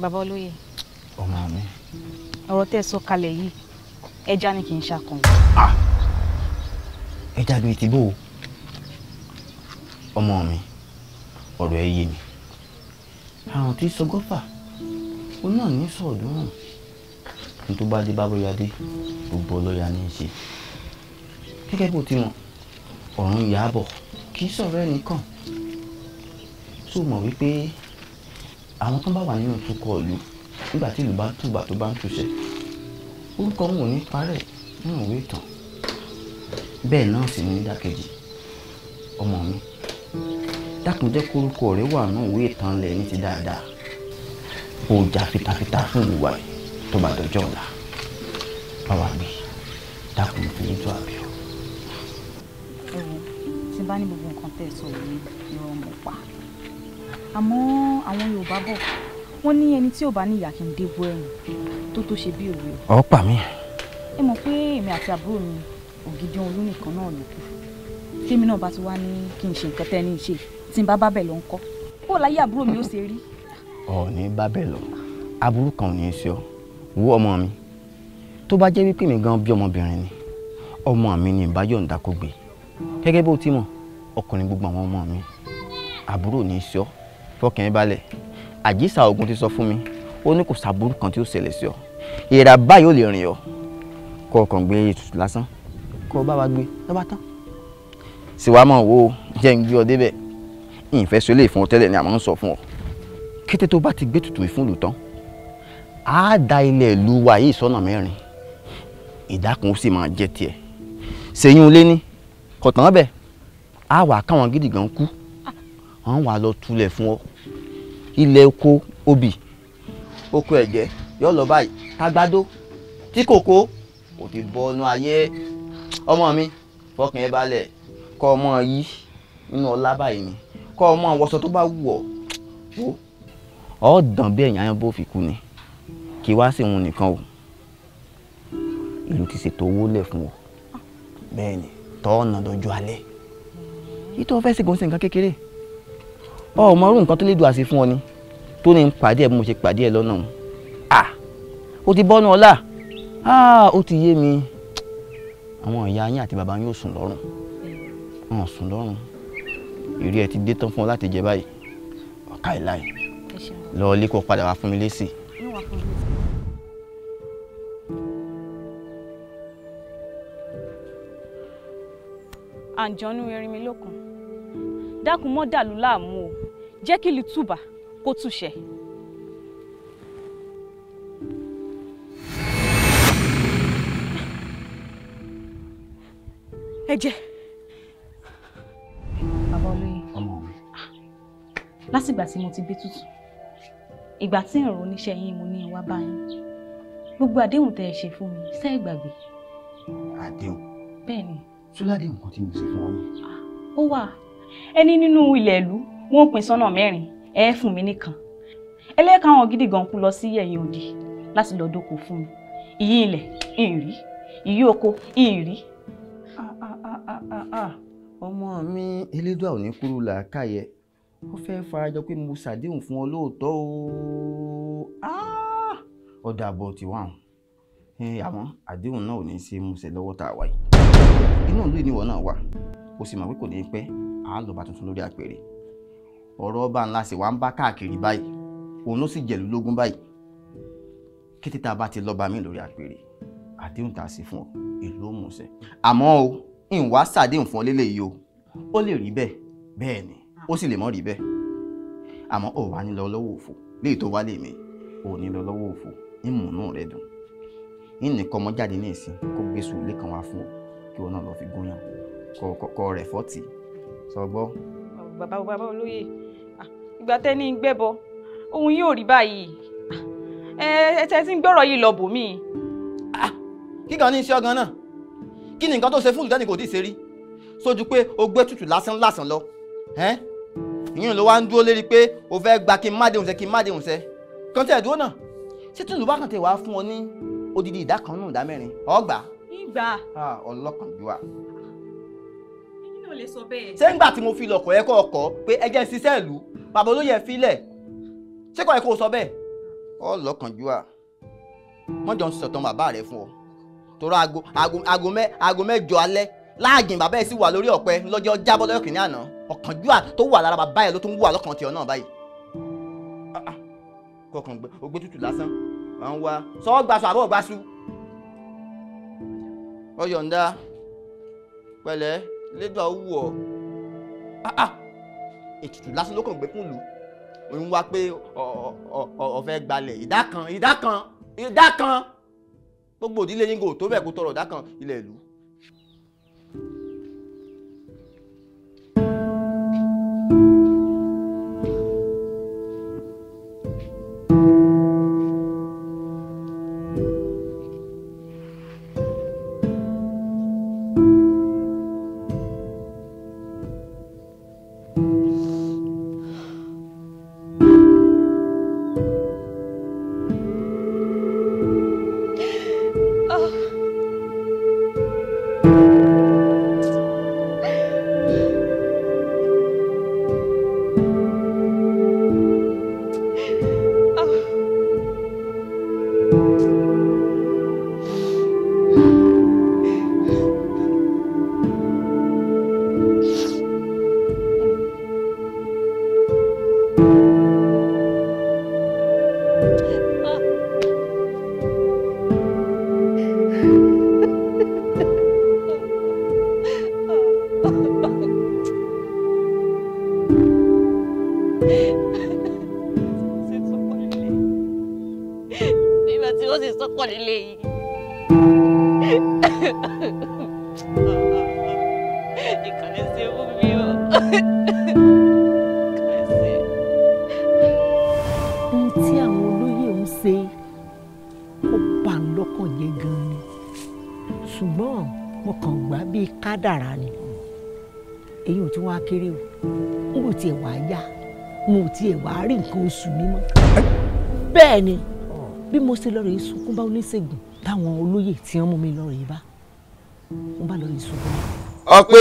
Bàbá olóyè. Ọmọ mi. Ọ̀rọ̀ tẹ́ ẹ sọ kalẹ̀ yìí, ẹja ni kì í ṣàkàn. Ẹja bíi ti bó o. Ọmọ mi, ọ̀rọ̀ ẹ yé mi. Àrùn tí sọ gọ́fà, òun náà ní sọ̀ọ́dúnrún. Ní tó bá dé bá bóyá dé, gbogbo ọlọ́yà ní í ṣe. Gẹ́gẹ́ bó ti mọ̀, ọ̀run yà á bọ̀, kì í sọ̀rọ̀ ẹnìkan. Tó mọ̀ wípé àwọn tó bá wà nínú ìtukọ̀ ìlú nígbà tí ìlú bá tùbà tó bá ń túṣẹ, orúkọ wọn ò ní parẹ́ nínú ìwé ìtàn. Bẹ́ẹ̀ náà sì ní nídàkejì. Ọmọ mi, dákun jẹ́ kórúkọ rẹ wà nínú ìwé ìtàn lẹ̀ ní ti dáadáa. Kó o jà fitafita fún ìlú wa yìí tó bá dọjọ́ ọ̀la. Báwa gbé, dákun fi lójú àbí ọ. Ẹ wo, tí n bá ní gbogbo nǹkan tẹ́ ẹ sọ yìí irọ́ mo pa. Àmọ́ àwọn Yorùbá bọ̀, wọ́n ní ẹni tí ò bá ní ìyá kì í dégbò ẹ̀rùn tó ṣe bí òwe. Ọ̀ pa mí. Ẹ mọ̀ pé èmi àti àbúrò mi Ògìdì Olú nìkan náà ló kù. Tèmi náà bá ti wá ní kí n ṣe nǹkan tẹ́ ní ṣe, tí n bá bá bẹ̀ lọ ń kọ́. Bó láyé àbúrò mi ó ṣe rí. Ọ̀ ní bá bẹ̀ lọ, aburú kan ò ní í ṣe ọ́. Wo ọmọ mi, tó bá jẹ́ wípé mi gan bí ọmọbìnrin ni, ọmọ mi ni ìbá yọ̀ǹda kó gbé. Gẹ́gẹ́ bó ti mọ̀, ọkùnrin gbogbo àwọn ọmọ mi, àbúrò ní í ṣe ọ́. Fọkàn ẹ balẹ̀, Àjísà ogun ti sọ fún mi, ó ní kò sàbúrú kan tí ó ṣẹlẹ̀ sí ọ. Èèrà báyìí ò lè rìn ọ. Kọ́ ọkàn gbé ètùtù lásán, kọ́ ọ bá wa gbé lọ́ba tán. Sì wá mọ̀ wo jẹ́ ń gbé ọ débẹ̀. Ìfẹ́ sọ lè fún ọ tẹ́lẹ̀ ni àmọ́ ń sọ fún ọ. Kété tó bá ti gbé tutù ìfún lù tán, á da ilẹ̀ ìlú wa yìí sọ́nà mẹ́rin. Ìdá kan ó sì máa jẹ́ tiẹ̀. Ṣèyún ilé ní kọ̀tàn bẹ̀, á wà káwọn gidi gan kú. Wọ́n wà lọ tulẹ̀ fún ọ. Ilẹ̀ oko obì, oko ẹ̀gẹ́ yóò lọ báyìí, tágbádó tí kòkó kò ti bọ́ ọnú ayé. Ọmọ mi, fọkàn ẹ balẹ̀, kọ́ ọmọ yìí nínú ọlá báyìí ni, kọ́ ọmọ wọṣọ tó bá wù ọ́. Ọ dàn bí ẹ̀yìn ayan bó fi kú ni, kí wá sí òun nìkan o. Ìlú ti ṣètò owó lẹ̀ fún ọ. Bẹ́ẹ̀ ni, tọ́ ọ̀nà dọjọ́ alẹ́. Ìtọ́ fẹ́ ṣègùn sí nǹkan kékeré. Ọ mọ irú nǹkan tó lè dùn àṣẹ fún ọ ni tó ní pàdé ẹ bí mo ṣe pàdé ẹ lọ́nà òun. Ó ti bọ́nu ọlá, ó ti yé mi. Àwọn ìyá yín àti bàbá yín ò sùn lọ́rùn, wọn ò sùn lọ́rùn. Ìrí ẹ ti dé tán fún ọ láti jẹ báyìí. Ọ̀ka ìláì lọ ilé kó padà wá fún mi lésì. Àǹjọ̀nú erin mi lókun, dákun mọ́ dàlú láàmú o, jẹ́ kí ìlú tùbà kó túṣẹ. Ẹ̀jẹ̀. Bàbá olóyè. Ọmọ mi. Látìgbà tí mo ti gbé tútù, ìgbà tí ìrò oníṣẹ́ yín mo ní wá bá yín. Gbogbo àdéhùn tẹ́ ẹ ṣe fún mi, ṣé ẹ gbàgbé? Àdéhùn? Bẹ́ẹ̀ ni. Ṣọládé nǹkan tí mo ṣe fún ọ ni. Ó wà. Ẹni nínú ilẹ̀ ìlú wọ́n pín sọ́nà mẹ́rin, ẹ fún mi nìkan. Ẹlẹ́ka àwọn gidi gan kú lọ sí ẹ̀yìn òdì láti lọ dóko fún mi. Ìyí ilẹ̀ ìrì, ìyí oko ìrì. Ọmọ mi, Elédùà ò ní kúrú làákàyè. Ó fẹ́ farajọ pé mo ṣàdéhùn fún ọ lóòótọ́ o. Ọ̀dà àbọ̀ ti wà hàn. Àmọ́ àdéhùn náà ò ní ṣe múṣẹ lọ́wọ́ tá a wà yìí. Inú ìlú ìníwọ̀ náà wà. Ó sì mọ̀ pé kò ní pẹ́, à á lọ́ba tuntun lórí àpèrè. Ọ̀rọ̀ ọba ńlá sì wá ń bá káàkiri báyìí. Òun ló sì jẹ̀lú lógún báyìí. Kété tá a bá ti lọ́ba míì lórí àpèrè, àdéhùn tá a ṣe fún ọ, ìlú ó múṣẹ. Àmọ́ o, ìwà ṣàdéhùn fún ọ lélẹ́yìí o. Ó lè rí bẹ́ẹ̀, bẹ́ẹ̀ ni, ó sì lè mọ́ rí bẹ́ẹ̀. Àmọ́ ò wá ní lọ lọ́wọ́ òfò. Léyìí tó wá lè mi, ò ní lọ lọ́wọ́ òfò. Ìmùnú rẹ dùn. Ìnìkan ọmọ jáde ní ìsìn kó gbé sùn ilé kan wá fún ọ kí wọn náà lọ fi gúnyàn kọ rẹ̀ fọ́tì. Sọ gbọ́. Bàbá olóyè, ìgbà tẹ́ ní gbẹ́bọ, Ohun yóò rí báyìí. Ẹ ẹ ti ń gbọ́rọ̀ yìí lọ bòmí. Kíkan ní iṣẹ́ ọ̀gan náà. Kí ni nǹkan tó ṣe fún olùdánì kò tí ì ṣe rí? Sójú pé o gbé tutù lásán lásán lọ. Ìyẹn ló wá ń dúró lérí pé o fẹ́ gba kí n má déhùn sẹ́ kí n má déhùn sẹ́. Kàn tẹ̀ dúró náà. Ṣé tùlù bá kàn tẹ̀ wá fún ọ ní odidi ìdá kan nù ìdá mẹ́rin? Ọgbà. Ìgbà. Ọlọ́kànjúwà. Ẹ̀yin náà lè sọ bẹ́ẹ̀. Ṣé ńgbà tí mo fi lọ̀kọ̀ ẹ kọ́ ọkọ̀ pé ẹ jẹ́ ń ṣiṣẹ́ ìlú bàbá olóyè ẹ filẹ̀ ṣé kọ́ ẹ kó o sọ bẹ́ẹ̀? Ọlọ́kànjúwà. Wọ́n jọ ń sọ̀tàn bàbá rẹ fún ọ. Torí aago mẹ́jọ alẹ́ láàgìn bàbá ẹ̀ sì wà lórí ọ̀pẹ lọ́jọ́ jábọ́ lọ́jọ́ kìíní àná. Ọ̀kánjúwà tó wà lára bàbá ẹ̀ ló tún wà lọ́kàn tiẹ̀ náà báyìí. Kọkàn gbé tútù lásán à ń wá sọ gbaṣọ àbọ̀ gbaṣu. Ọyọ̀ǹda pẹ̀lẹ́ lẹ́dọ̀ wù ọ́. Ètùtù lásán ló kàn gbé fún ìlú. Òun wá pé ó fẹ́ gbalẹ̀ ìdá kan ìdá kan ìdá kan gbogbo òdílé yín kò tó bẹ́ẹ̀ kó tọrọ ìdá kan ilẹ̀ ìlú. Tí àwọn olóyè ń ṣe ó bà ń lọ́kàn jẹ́ gan-an ni, ṣùgbọ́n mo kàn gbà bíi kádàrá ni. Èyí ò tún wá kéré o, n kò tiẹ̀ wá yá, n ò tiẹ̀ wá rí nǹkan oṣù mi mọ́. Bẹ́ẹ̀ ni bí mo ṣe lọ rèé sunkún bá oníṣègùn táwọn olóyè tí wọ́n mú mi lọ rèé bá, mo bá lọ rèé sunkún. Ọ pé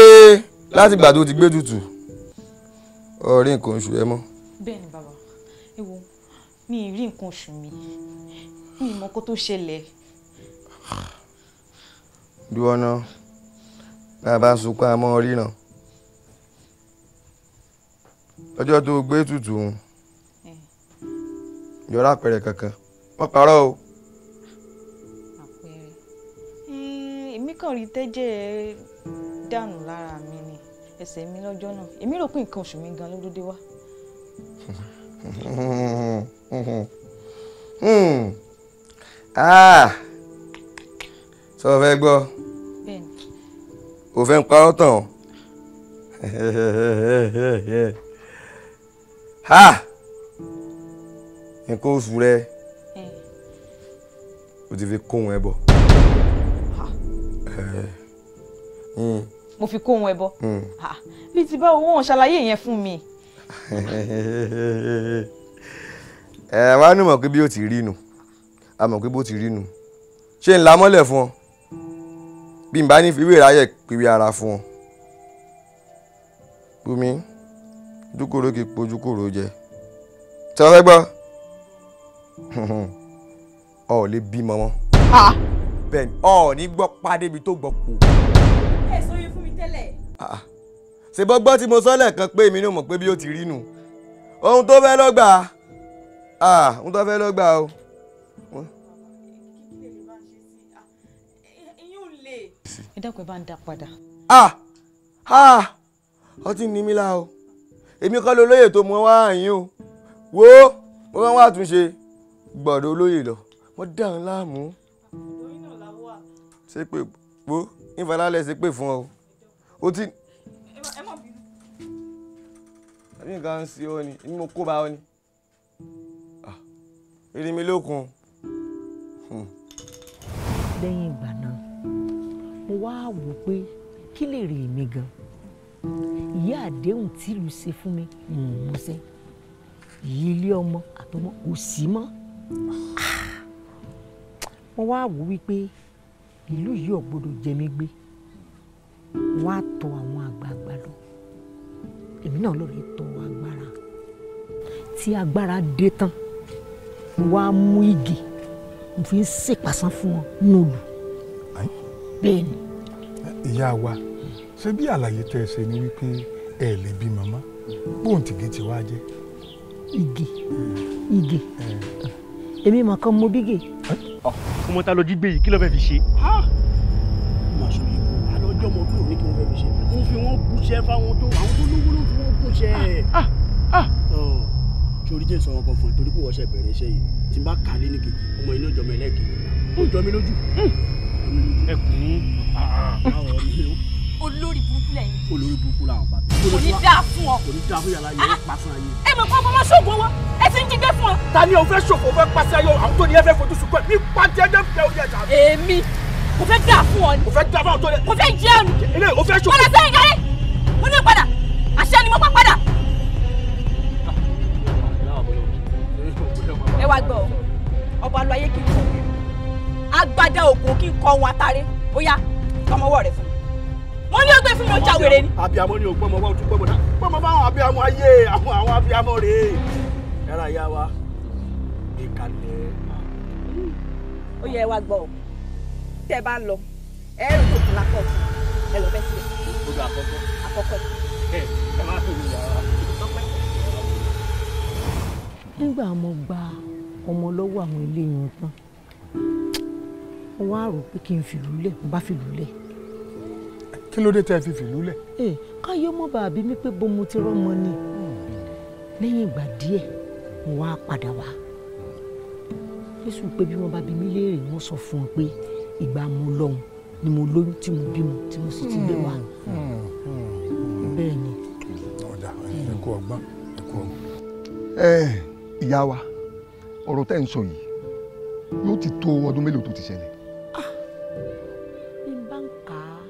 láti ìgbà tó ti gbé tutù ọ rí nǹkan oṣù ẹ mọ́. Bẹ́ẹ̀ ni bàbá, ẹ wo mi ì rí nǹkan oṣù mi, mi ì mọ kó tó ṣẹlẹ̀. Dúró ná, bá a bá sunkún àmọ́ ríran. Ọjọ́ tó gbé tutù ń yọrá àpẹẹrẹ kankan, wọ́n parọ́ o. Àpẹẹrẹ èmi kàn rí tẹ́jẹ̀ dànù lára mi ni ẹsẹ̀ mi lọ́jọ́ náà, èmi rò pé nǹkan oṣù mi gan ló dédé wá. Sọ fẹ́ gbọ́, o fẹ́ ń parọ́ tán. Nǹkan oṣù rẹ o ti fi kóhun ẹbọ. Mo fi kóhun ẹbọ? Bí ti báwo, wọn ṣàlàyé yẹn fún mi. Ẹ wá ní mọ̀ pé bí ó ti rí nu, a mọ̀ pé bó ti rí nu. Ṣé ń la mọ́lẹ̀ fún ọ? Bí n bá ní fìwé ráyè pèwé ara fún ọ. Bùnmi, dúkòrò kì í pojú kòrò jẹ. Ṣé o fẹ́ gbọ́? Ọ ò lè bímọ mọ́. Bẹ́ẹ̀ni, ọ ò ní gbọ́ pàdé ibi tó gbọ́ kú. Ẹ sọ yín fún mi tẹ́lẹ̀. Ṣé bọ́ gbọ́ tí mo sọ lẹ́ẹ̀kan pé èmi náà mọ̀ pé bí ó ti rí nu. Ohun tó fẹ́ lọ́gbà, ohun tó fẹ́ lọ́gbà o. Ẹ dákun, ẹ bá ń dá padà. Ọtí ní mi lá o. Èmi kọ́ lolóyè tó mọ wá àyín o. Wo mo máa ń wá àtúnṣe gbọ̀dọ̀ olóyè lọ. Wọ́n dà ń láàmú. Ṣé pé wo ìfọlálẹ̀ ṣe pé fún ọ? O ti. Àbí nǹkan ń ṣe ọ ni, èmi mo kó bá ọ ni. Erinmi lókun. Lẹ́yìn ìgbà náà mo wá wò pé kí lè rí mi gan, ìyá àdéhùn tìlú ṣe fún mi mò ń múṣẹ, yìí ilé ọmọ àtọmọ kò sí mọ́. Mo wá wò wípé ìlú yìí ò gbọdọ̀ jẹ mí gbé, wọ́n á tọ̀ àwọn àgbààgbà lọ, èmi náà lọ́ọ́ tọ̀ agbára. Tí agbára dé tán, mo wá mú igi mo fi ń ṣèpàṣán fún wọn nínú olù. Bẹ́ẹ̀ ni. Ìyá wa, ṣé bí àlàyé tẹ́ ẹ ṣe ni wípé ẹ lè bí màmá bóun tìgé ti wá jẹ́? Igi igi èmi mà kàn mọ bígè. Ọmọ ta ló jí gbé yìí, kí ló fẹ́ fi ṣe? Màá sọ yìí fún alọ́jọ́ ọmọ bí òní kí wọ́n fẹ́ fi ṣe. Wọ́n fi wọ́n gúnṣẹ́ fáwọn tó àwọn tó lówó ló fi wọ́n gúnṣẹ́. Sori jẹ́ sọ̀rọ̀ kan fún ẹ torí pé wọ́n ṣe bẹ̀rẹ̀ iṣẹ́ yìí, tí n bá kà á lé ní kejì ọmọ iná ìjọba ẹlẹ́ẹ̀kejì ó jọ mí lójú. Ẹkùn ní. Olórí burúkú lẹ́yìn. Olórí burúkú làwọn bàbá. Kò ní dáa fún ọ. Kò ní dáa fún yàrá yẹn pa fún ayé. Ẹ mọ̀ kó ọmọ ṣoògùn owó, ẹ ti ń jí gbé fún ọ. Ta ni o fẹ́ ṣòfò fẹ́ pàṣẹ ayọ̀ àwọn tó ní ẹ fẹ́ fojú sunkún ẹ ní pàṣẹ ẹjẹ fẹ́ orí ẹja. Èmi kò fẹ́ dáa fún ọ ni. Kò fẹ́ dáa fún àwọn tó ní. Kò fẹ́ jẹun. Ilé o fẹ́ ṣòfò. Padà sẹ́yìn kárí, mo ní padà, àṣẹ ni mo pa padà. Ẹ wá gbọ́, ọba lu ayé kì í kọ agbada ògùn kì í kọ ohun atare. Ó yá, tọmọwọ́ rẹ fún mi. Mo ní ó gbé fún mi, ó já wèrè ni. Abiyamọ ni o gbọmọ wa o tún gbọmọ náà gbọmọ báwọn abiyamọ ayé àwọn abiyamọ rèé. Ẹ̀rọ ìyá wa ìkàlẹ̀. Ó yẹ ẹ wá gbọ́ ọ, tẹ́ ẹ bá ń lọ ẹ rí òkun lápọ̀ ẹ lọ bẹ́ sílẹ̀. Odò àkọ́kọ́. Àkọ́kọ́. Ẹ ẹ má fi ìyá wa. Nígbà mo gba ọmọ lọ́wọ́ àwọn eléyìí tán, mo wá rò pé kí n fìlú lẹ̀, mo bá fìlú lẹ̀. Kí ló dé tẹ́ ẹ fi fìlú lẹ̀? Káyọ̀ mọ́ bàbí mi pé bó mo ti rọ́mọ ni. Lẹ́yìn ìgbà díẹ̀ mo wá padà wá. Jésù pé bí wọ́n bá bi mí léèrè, wọ́n sọ fún un pé ìgbà mo lọ́hùn ni mo lóyún tí mo bímọ tí mo sì ti gbé wá. Bẹ́ẹ̀ ni. Ọ̀dà ẹ kú ọgbọ́n, ẹ kú ọgbọ́n. Ẹ ìyá wa, ọ̀rọ̀ tẹ́ ń sọ yìí yóò ti tó ọdún mélòó tó ti ṣẹlẹ̀? Bí n bá ń kà á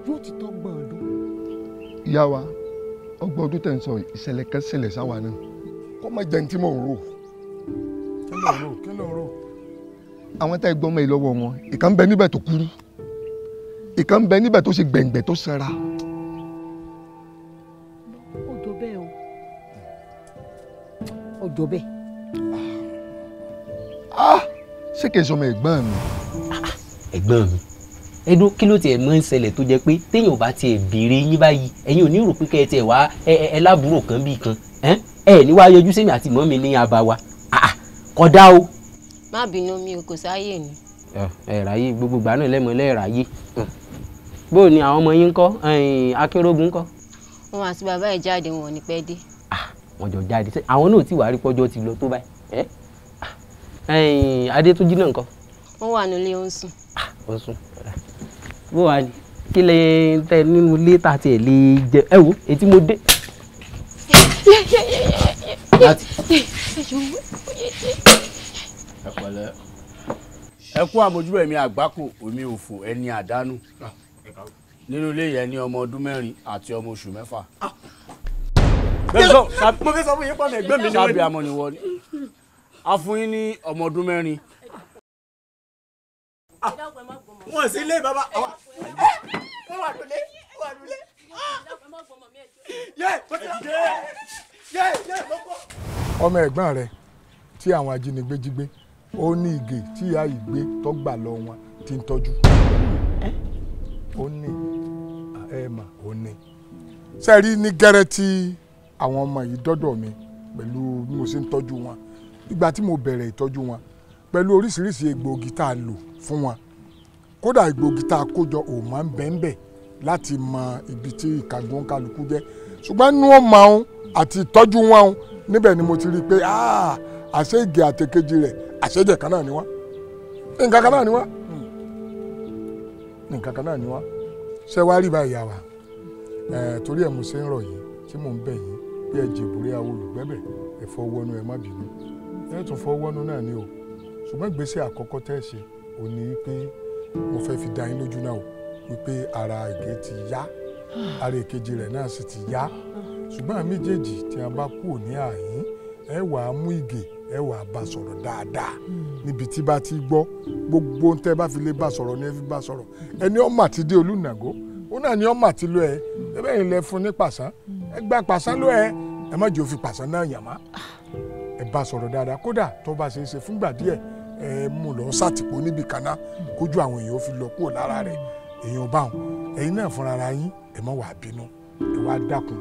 yóò ti tó ọgbọ̀n ọdún. Ìyá wa, ọgbọ̀n ọdún tẹ́ ń sọ yìí, ìṣẹ̀lẹ̀ kan ṣẹlẹ̀ sáwa náà, kó má jẹ́ ní tí mò ń rò. Kí ló ń rò? Kí ló ń rò? Àwọn tẹ́ gbọ́mọ yìí lọ́wọ́ wọn, ìkan ń bẹ níbẹ̀ tó kúrú, ìkan ń bẹ níbẹ̀ tó ṣe gbẹ̀ngbẹ̀ tó sanra. Ó jọ bẹ́ẹ̀ o, ó jọ bẹ́ẹ̀. Ṣé kìí sọmọ ẹ̀gbọ́n mi? Ẹ̀gbọ́n mi, ẹdún kí ló tiẹ̀ mọ́ ń ṣẹlẹ̀ tó jẹ́ pé téèyàn bá tiẹ̀ béèrè yín báyìí, ẹ̀yin ò ní rò pé kẹ́ ẹ tiẹ̀ wá ẹ lábúrò kan bíi kan, ẹ ní wá yọjú sẹ́mi àti mọ́ mi ní abá wa, kódà o. Má bínú, mi ò kò sáyè ni. Ẹ ráyè gbogbo ìgbà náà lẹ́mọ̀ lẹ́ẹ̀ráyè. Bó ni àwọn ọmọ yín ń kọ́, Akínrógun ń kọ́? Wọn àti bàbá ẹ̀ jáde, wọn ò ní pẹ́ dé. Wọ́n jọ jáde, àwọn náà tí wàá rí pọ́jọ́ ti lọ tó báyìí. Adétúnjí náà ńkọ́? Wọ́n wà nílé, ó ń sùn. Ó ń sùn. Bó wàá ní kí lè tẹ nínú ilé tá a tiẹ̀ lè jẹ? Ẹ wo etí mo dé. Ẹ pẹ̀lẹ́, ẹ kú àmójúbà ẹ̀mí àgbákò omi òfò ẹni àdánù nínú ilé yẹn ní ọmọ ọdún 4 àti ọmọ oṣù 6. Mo fẹ́ sọ fún yín pọ̀ mọ́ ẹ̀gbọ́n mi ni wọ́n. Sábì amọ̀ ni wọ́n ni a fún yín ní ọmọ ọdún 4. Wọ́n sì lé bàbá. Wọ́n wà lólé, wọ́n wà lólé. Ọmọ ẹ̀gbọ́n rẹ tí àwọn ajínigbé jí gbé, ó ní ìgè tí ìyá yìí gbé tó gbà lọ wọn tí ń tọ́jú. Ó ní ẹ mà ó ní. Ṣé rí ní gẹ́rẹ́ tí àwọn ọmọ yìí dọ́dọ̀ mi pẹ̀lú bí mo ṣe ń tọ́jú wọn, ìgbà tí mo bẹ̀rẹ̀ ìtọ́jú wọn pẹ̀lú oríṣiríṣi egbòogi tá a lò fún wọn, kódà egbòogi tá a kó jọ ò máa ń bẹ́ńbẹ̀ láti mọ ibi tí ìkàgbọ́n kálukú jẹ́, ṣùgbọ́n nú ọmọ òun àti ìtọ́jú wọn òun níbẹ̀ ni mo ti rí i pé àṣé Ìgè àtẹ̀kejì rẹ̀ àṣejẹ̀ kan náà ni wọ́n, nǹkan kan náà ni wọ́n, nǹkan kan náà ni wọ́n. Ṣé wàá rí báyìí yà wá, torí ẹ̀ mo ṣe ń rọ̀ yìí tí mò ń bẹ̀ yín bí ẹ jèbúrẹ́ àwọn olùgbẹ́bẹ̀ ẹ fọwọ́nú ẹ má bínú. Ẹ tún fọwọ́nú náà ni o. Ṣùgbọ́n ìgbésẹ̀ àkọ́kọ́ tẹ́ ṣe ò ní pé mo fẹ́ fi dá yín lójú náà o wípé ara Ìgè ti yá, ara èkejì rẹ̀ náà sì ti yá. Ṣùgbọ́n àwọn méjèèjì tí a bá kúrò ní àyín, ẹ wà á mú Ìgè, ẹ wà á bá sọ̀rọ̀ dáadáa níbi tí bá ti gbọ́. Gbogbo ohun tẹ́ bá fi lè bá sọ̀rọ̀ ni ẹ fi bá sọ̀rọ̀. Ẹni ọmọ àti dé Olùnàgó, ó náà ni ọmọ àti lọ ẹ ẹ bẹ́ẹ̀ ilẹ̀ fún ní pàṣán, ẹ gba pàṣán lọ ẹ, ẹ má jẹ́ òfin pàṣán náà yàn má. Ẹ bá sọ̀rọ̀ dáadáa, kódà tó bá ṣe é ṣe fúngbà díẹ̀ ẹ mú lọ sátìpó níbi kaná kójú àwọn èèyàn fi lọ kúrò lára rẹ̀. Èèyàn bá wọn, ẹ̀yin náà fúnra ara yín ẹ má wàá bínú, ẹ wá dákun.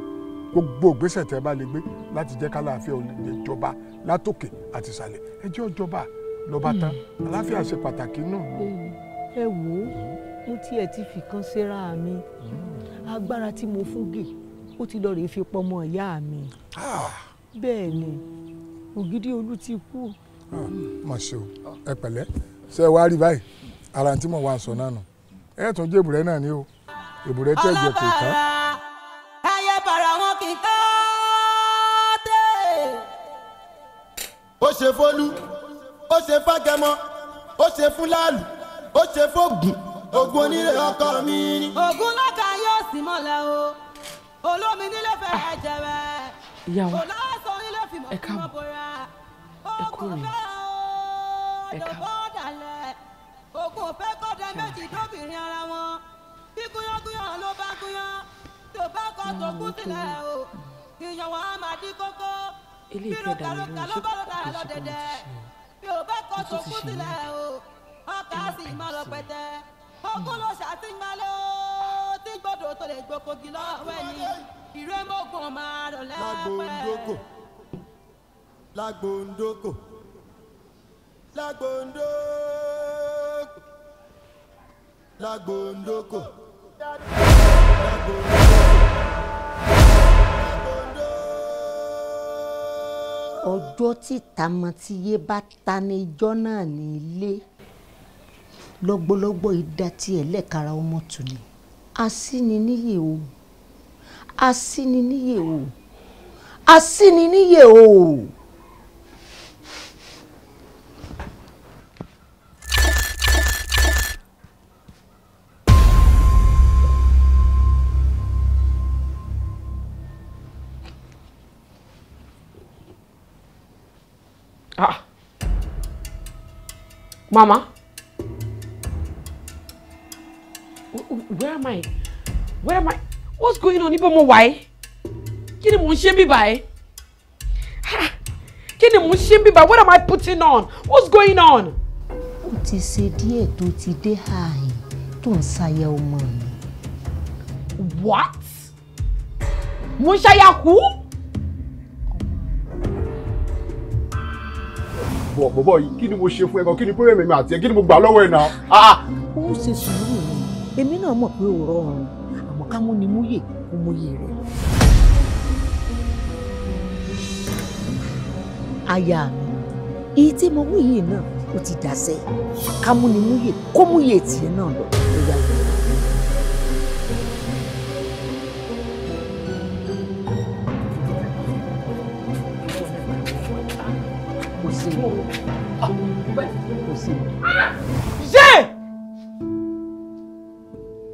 Gbogbo ìgbésẹ̀ tẹ́ bá lè gbé láti jẹ́ kálàáfíà ó lè jọba látòkè àti ìsàlẹ̀, ẹ jẹ́ ó jọba lọ́ba tán. Àlàáfíà ṣe pàtàkì náà. Ẹ wò ó, mo tiẹ̀ ti fìkan ṣera mi. Agbára tí mo fún Gè ó ti lọ rèé fi pọmọ ìyá mi. Bẹ́ẹ̀ ni Ògidì Olú ti kú. Mà ṣe o, ẹ pẹ̀lẹ́. Ṣé ẹ wá rí báyìí ara tí mo wá sọ náà nù? Ẹ tún jẹ́ èbúrẹ́ náà ni o, èbúrẹ́ tí ẹ̀jẹ̀ kò tán. Ẹyẹ bàrà wọn kì í ká dé. Ó ṣe fólú, ó ṣe fágẹmọ, ó ṣe fúláàlù, ó ṣe fóògùn, ògùn onílé ọkọ mi ni. Ògùn lọ́kà yóò sì mọ́lẹ̀ o, olómi nílé fẹ́ ẹ̀jẹ̀ rẹ̀. Ìyá wa, olóòsàn nílé fìmọ̀ ẹ fìmọ̀ káàbọ̀, bora. ẹ kú rìn, ẹ káàbọ̀. Ògùn òfẹ́ kọ́dẹ méjì dóbìnrin ara wọn. Bí gúnyángúnyán ló bá gúnyán, tó bá kọ́ tó kú sílẹ̀ o. Ìyàn wọn á máa dín kókó. Eléyìí fẹ́ dà mí lóhùn, ṣé kò kì í ṣe pé mo ti ṣe Bí o bá kọ́ mo tó tún ti kú ṣe yín sílẹ̀ o, ọkà á sì máa lọ pẹ̀tẹ́. Ogún ló ṣàtìgbálẹ̀ o, tí gbọ́dọ̀ tó lè gbókogi lọ́wọ́ ẹni. Ìrémọ́gùn máa rọ̀ lẹ́pẹ́. Lágbóńdókò, lágbóńdókò, lágbóńdókò, lágbóńdókò. Ọjọ́ tí tamọ́tiyé bá ta ní ijọ́ náà ní ilé lọ́gbọ́lọ́gbọ́ idà tí ẹlẹ́kara ọmọ tù ní. Asíniníyè o, asíniníyè o, asíniníyè o. Ah. Mama. Where am I? Where am I? What's going on? Ibo mo wà ẹ́? Kí ni mò ń ṣe bí báyìí? Kí ni mò ń ṣe bí báyìí? What am I putting on? What's going on? Ó ti ṣe díẹ̀ tó ti dé ààyè tó ń ṣayẹ ọmọ mi. What? Mo ń ṣayà kú? Bọ̀bọ̀ yìí, kí ni mo ṣe fún ẹ gan? Kí ni pírẹ̀mì mi àti ẹ? Kí ni mo gbà lọ́wọ́ ẹ náà? Ó ṣe sùúrù ni, èmi náà mọ̀ pé ó rọrùn, àmọ́ ká mú ni múyè kó múyè rẹ̀. Aya mi, èyí tí mo wí yìí náà ó ti dàsẹ́, ká mú ni múyè kó múyè tiẹ̀ náà lọ. Ó yá. Kò sí kò sí. Yé!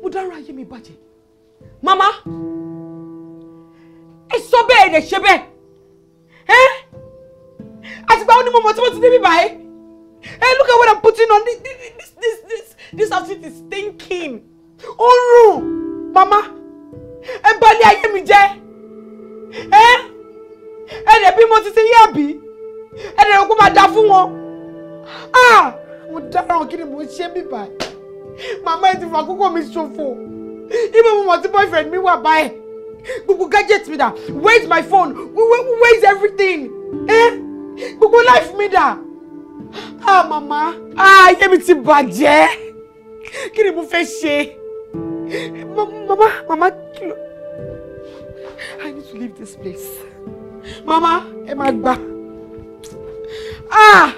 Mo dárò, ayé mi bàjẹ́. Mama! Ẹ sọ bẹ́ẹ̀ ẹ dẹ̀ ṣe bẹ́ẹ̀. Ẹ́! Àtìgbà wo ni mo mọ̀ tí mo ti débi báyìí? Ẹ look at what I'm putting on. This outfit is stinking. Ó rùn! Mama! Ẹ balẹ̀ ayé mi jẹ́. Ẹ́! Ẹ dẹ̀ bí mo ti ṣe yí àbí? Ẹ dẹ̀ rò pé máa da fún wọn. Ah! Mo dáràn, kí ni mo ṣe bí báyìí? Màmá ẹ ti fà àkókò mi ṣòfò. Ibo mo mọ̀ tí boyfriend mi wà báyìí? Gbogbo gadget mi dà. Where is my phone? Where is everything? Eh? Gbogbo life mi dà. Ah màmá! Ah, ayé mi ti bàjẹ́. Kí ni mo fẹ́ ṣe? Màmá, màmá, kí ló? I need to leave this place. Màmá, ẹ máa gbà. Ah!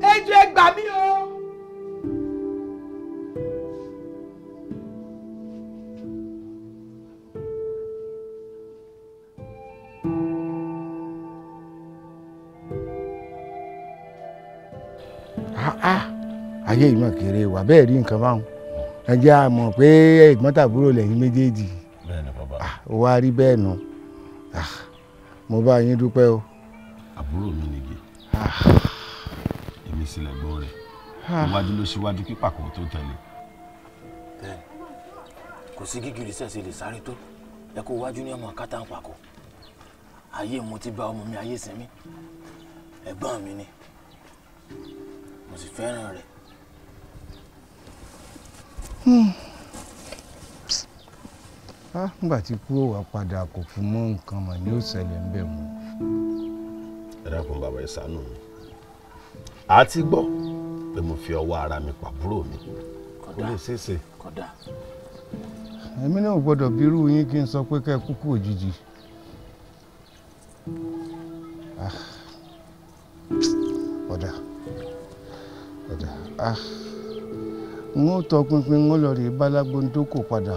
Ẹ jọ̀ọ́ ẹ gbà mí o. Ayé ìmọ̀ kéré wà bẹ́ẹ̀ rí nǹkan báwọn. Ẹ jẹ́ a mọ̀ pé ẹ̀gbọ́n tàbúrò lẹ́yìn méjèèjì. Bẹ́ẹ̀ni bàbá. Ó wá rí bẹ́ẹ̀ nù. Mo bá yín dúpẹ́ o. Àbúrò mi nìyí. Èmi sì lẹ̀gbọ́n rẹ̀. Iwájú ló ṣíwájú kí pàkó tó tẹ̀lé. Bẹ́ẹ̀ni, kò sí gígìrì sẹ̀sẹ̀ lè sáré tó. Ẹ kó wájú ní ọmọ kátà ń pàkó. Ayé mo ti bá ọmọ mi ayé sinmi. Ẹ̀gbọ́n mi ni. Mo sì fẹ́ràn rẹ̀. Nígbà tí kú ò wá padà kò fún mọ́ nǹkan mà ní ó ṣẹlẹ̀ ń bẹ̀ mọ́. Ẹ dákun bàbá, ẹ ṣàánú mi. A ti gbọ́ pé mo fi ọwọ́ ara mi pàbúrò mi. Kò lè ṣeéṣe. Kódà. Èmi náà ò gbọ́dọ̀ bírú yín kí n sọ pé kẹ́ ẹ kúkú òjijì. Ọ̀dà ọ̀dà, n ó tọpinpin, n ó lọ rèé bálágbóńdókò padà,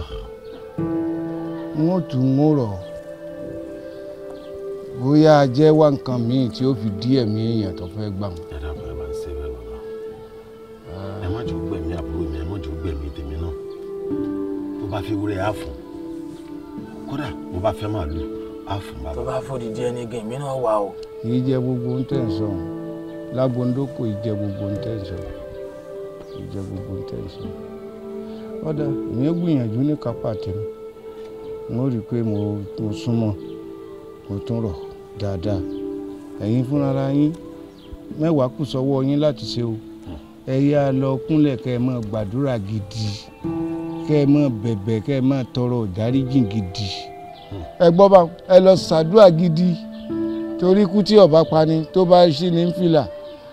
n ó tún n ó rọ̀ bóyá a jẹ́ wá nǹkan míì tí ó fi dí ẹ̀mí èèyàn tó fẹ́ gbà wọ́n. Ẹ dákun, ẹ bá ń ṣe bẹ́ẹ̀ bàbá. Ẹ má jò gbẹ̀mí àbúrò mi, ẹ má jò gbẹ̀mí tèmi náà. Bó bá fi wúrẹ́ á fún, kódà bó bá fẹ́ màálù á fún bàbá. Tó bá fòdìdí ẹni gan, èmi náà wà o. Kì í jẹ gbogbo ń tẹ̀ ń sọ lágbóńdókò, ì jẹ gbogbo ń tẹ̀ ń sọ, ì jẹ gbogbo ń tẹ̀ ń sọ. Ọ̀dà, èmi ó gbìyànjú ní kápá tèmi, mo rí i pé mo súnmọ́, mo tún rọ̀ dáadáa. Ẹ̀yin fúnra yín mẹ́wàá kù sọ́wọ́ yín láti ṣe o. Ẹ yá lọ kúnlẹ̀ kẹ́ ẹ máa gbàdúrà gidi, kẹ́ ẹ máa bẹ̀bẹ̀, kẹ́ ẹ máa tọrọ ìdáríjìn gidi. Ẹ gbọ́ bá ẹ lọ ṣàdúrà gidi, torí ikú tí ọba pani tó bá ṣí ní fìlà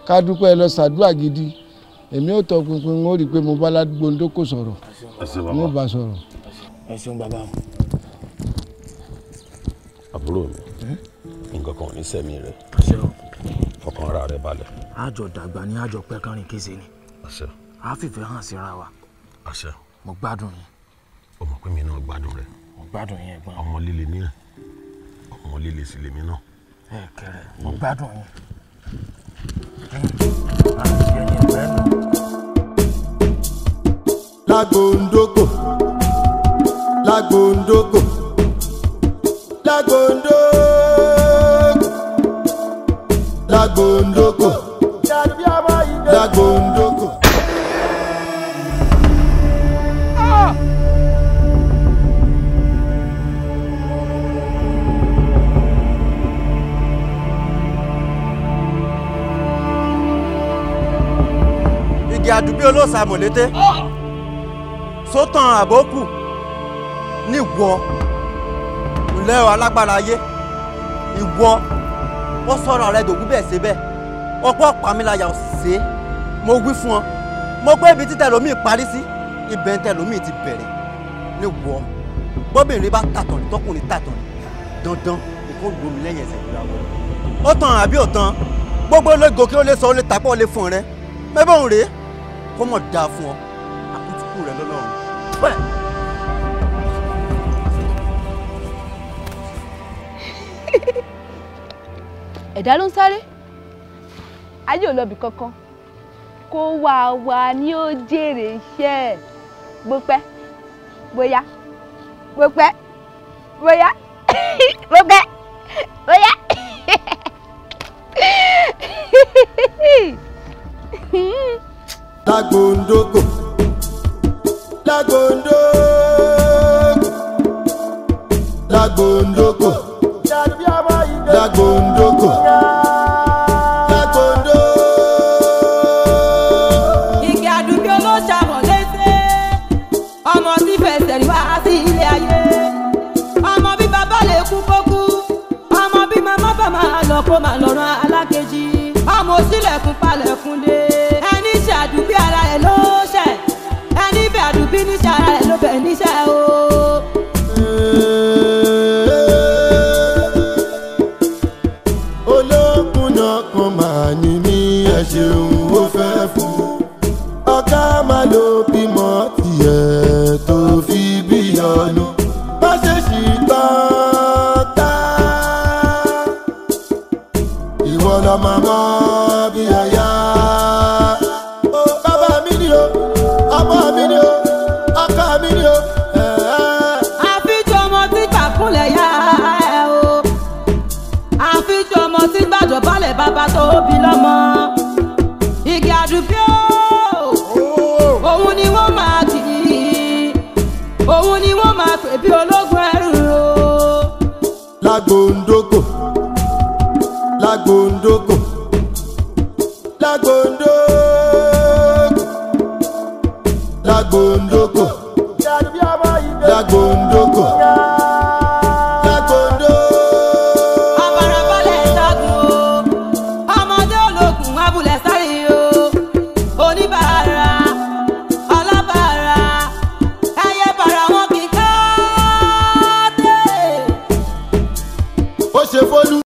ká dúpẹ́. Ẹ lọ ṣàdúrà gidi. Èmi ò tọ pinpin, ó rí i pé mo bá Lágbóńdókò sọ̀rọ̀, mo bá sọ̀rọ̀. Ẹ ṣeun bàbá. Àbúrò mi, nǹkan kan ò ní sẹ́mi rẹ̀, fọkàn ara rẹ balẹ̀. Àjọ dàgbà ní àjọ pẹ́ kánrin kése ni. Àṣẹ. A fìfẹ́ hàn síra wa. Àṣẹ. Mo gbádùn yín. O mọ̀ pé mi náà gbádùn rẹ. Mo gbádùn yín ẹ̀gbọ́n. Ọmọ líle ní ẹ, ọmọ líle sì lèmi náà. Ẹ kẹrẹ, mo gbádùn yín. Lágbóńdókò, Lágbóńdókò, Lágbóńdókò, Lágbóńdókò, Lágbóńdókò. Igi àdùbí olóòsà mọ̀lété sótàn àbókù níwọ ńlẹ́ o alágbára ayé ìwọ wọ́n sọ̀rọ̀ rẹ dògún bẹ́ẹ̀ ṣe bẹ́ẹ̀ ọ̀pọ̀ pàmíláyà ṣe é. Mo wí fún ọ, mo pé ibi títẹ lómi parí sí ibẹ̀ ń tẹ lómi ti bẹ̀rẹ̀ níwọ. Bọ́bìnrin bá tàtàn ní tọkùnrin tàtàn ní dandan ni kò gbomi lẹ́yìn ẹsẹ̀ ìgbà wọ. Ó tàn àbí ò tán, gbogbo ló gòkè ó lè sọ ó lè tàpọ̀ ó lè fún rẹ mẹ́bọ̀ ń rèé kó mọ̀ dáa fún ọ àkútúkù rẹ lọ́lọ́run. Ẹ̀dá ló ń sáré, ayé ò lọ́bì kankan, kó wá wá ní ó jèrè iṣẹ́ ẹ̀. Bó pẹ́ bóyá, bó pẹ́ bóyá, bó pẹ́ bóyá. Lágbóńdókò, Lágbóńdókò, Lágbóńdókò, Lágbóńdókò, Lágbóńdókò. Igi àdùbí olóṣàmọ̀ létè, ọmọ tí fẹsẹ̀ rí wá sí ilé ayé. Ọmọ bí bàbá lè kú kó kú, ọmọ bí màmá bá máa lọ kó máa lọ rán alákejì. Ọmọ òsílẹ̀kùn palẹ̀kùn dé, ẹni ṣàdùbí ara ẹ̀ ló ṣẹ̀, ẹni bẹ̀ àdùbí níṣẹ́ ara ẹ̀ ló bẹ̀ níṣẹ́ o. Olókùn náà kan máa ní mí, ẹ ṣeun ó fẹ́ fún ọ̀gá máa ló bímọ tiẹ̀ tó fi bí ọ̀nù má ṣe ṣì tán tá ìwọ lọ màmá bí ẹ̀yà. ni o, ọmọ mi ni o, ọkọ mi ni o. Àfijọ́ ọmọ tí gbàkúnlẹ̀ yá ẹ o, àfijọ́ ọmọ tí gbàjọba lẹ̀ bàbá tó bí lọ́mọ. Igi àdùbí o, òun ni wọ́n máa kì í, òun ni wọ́n máa pè bí ológun ẹrú o. Lágbóńdógò, lágbóńdógò.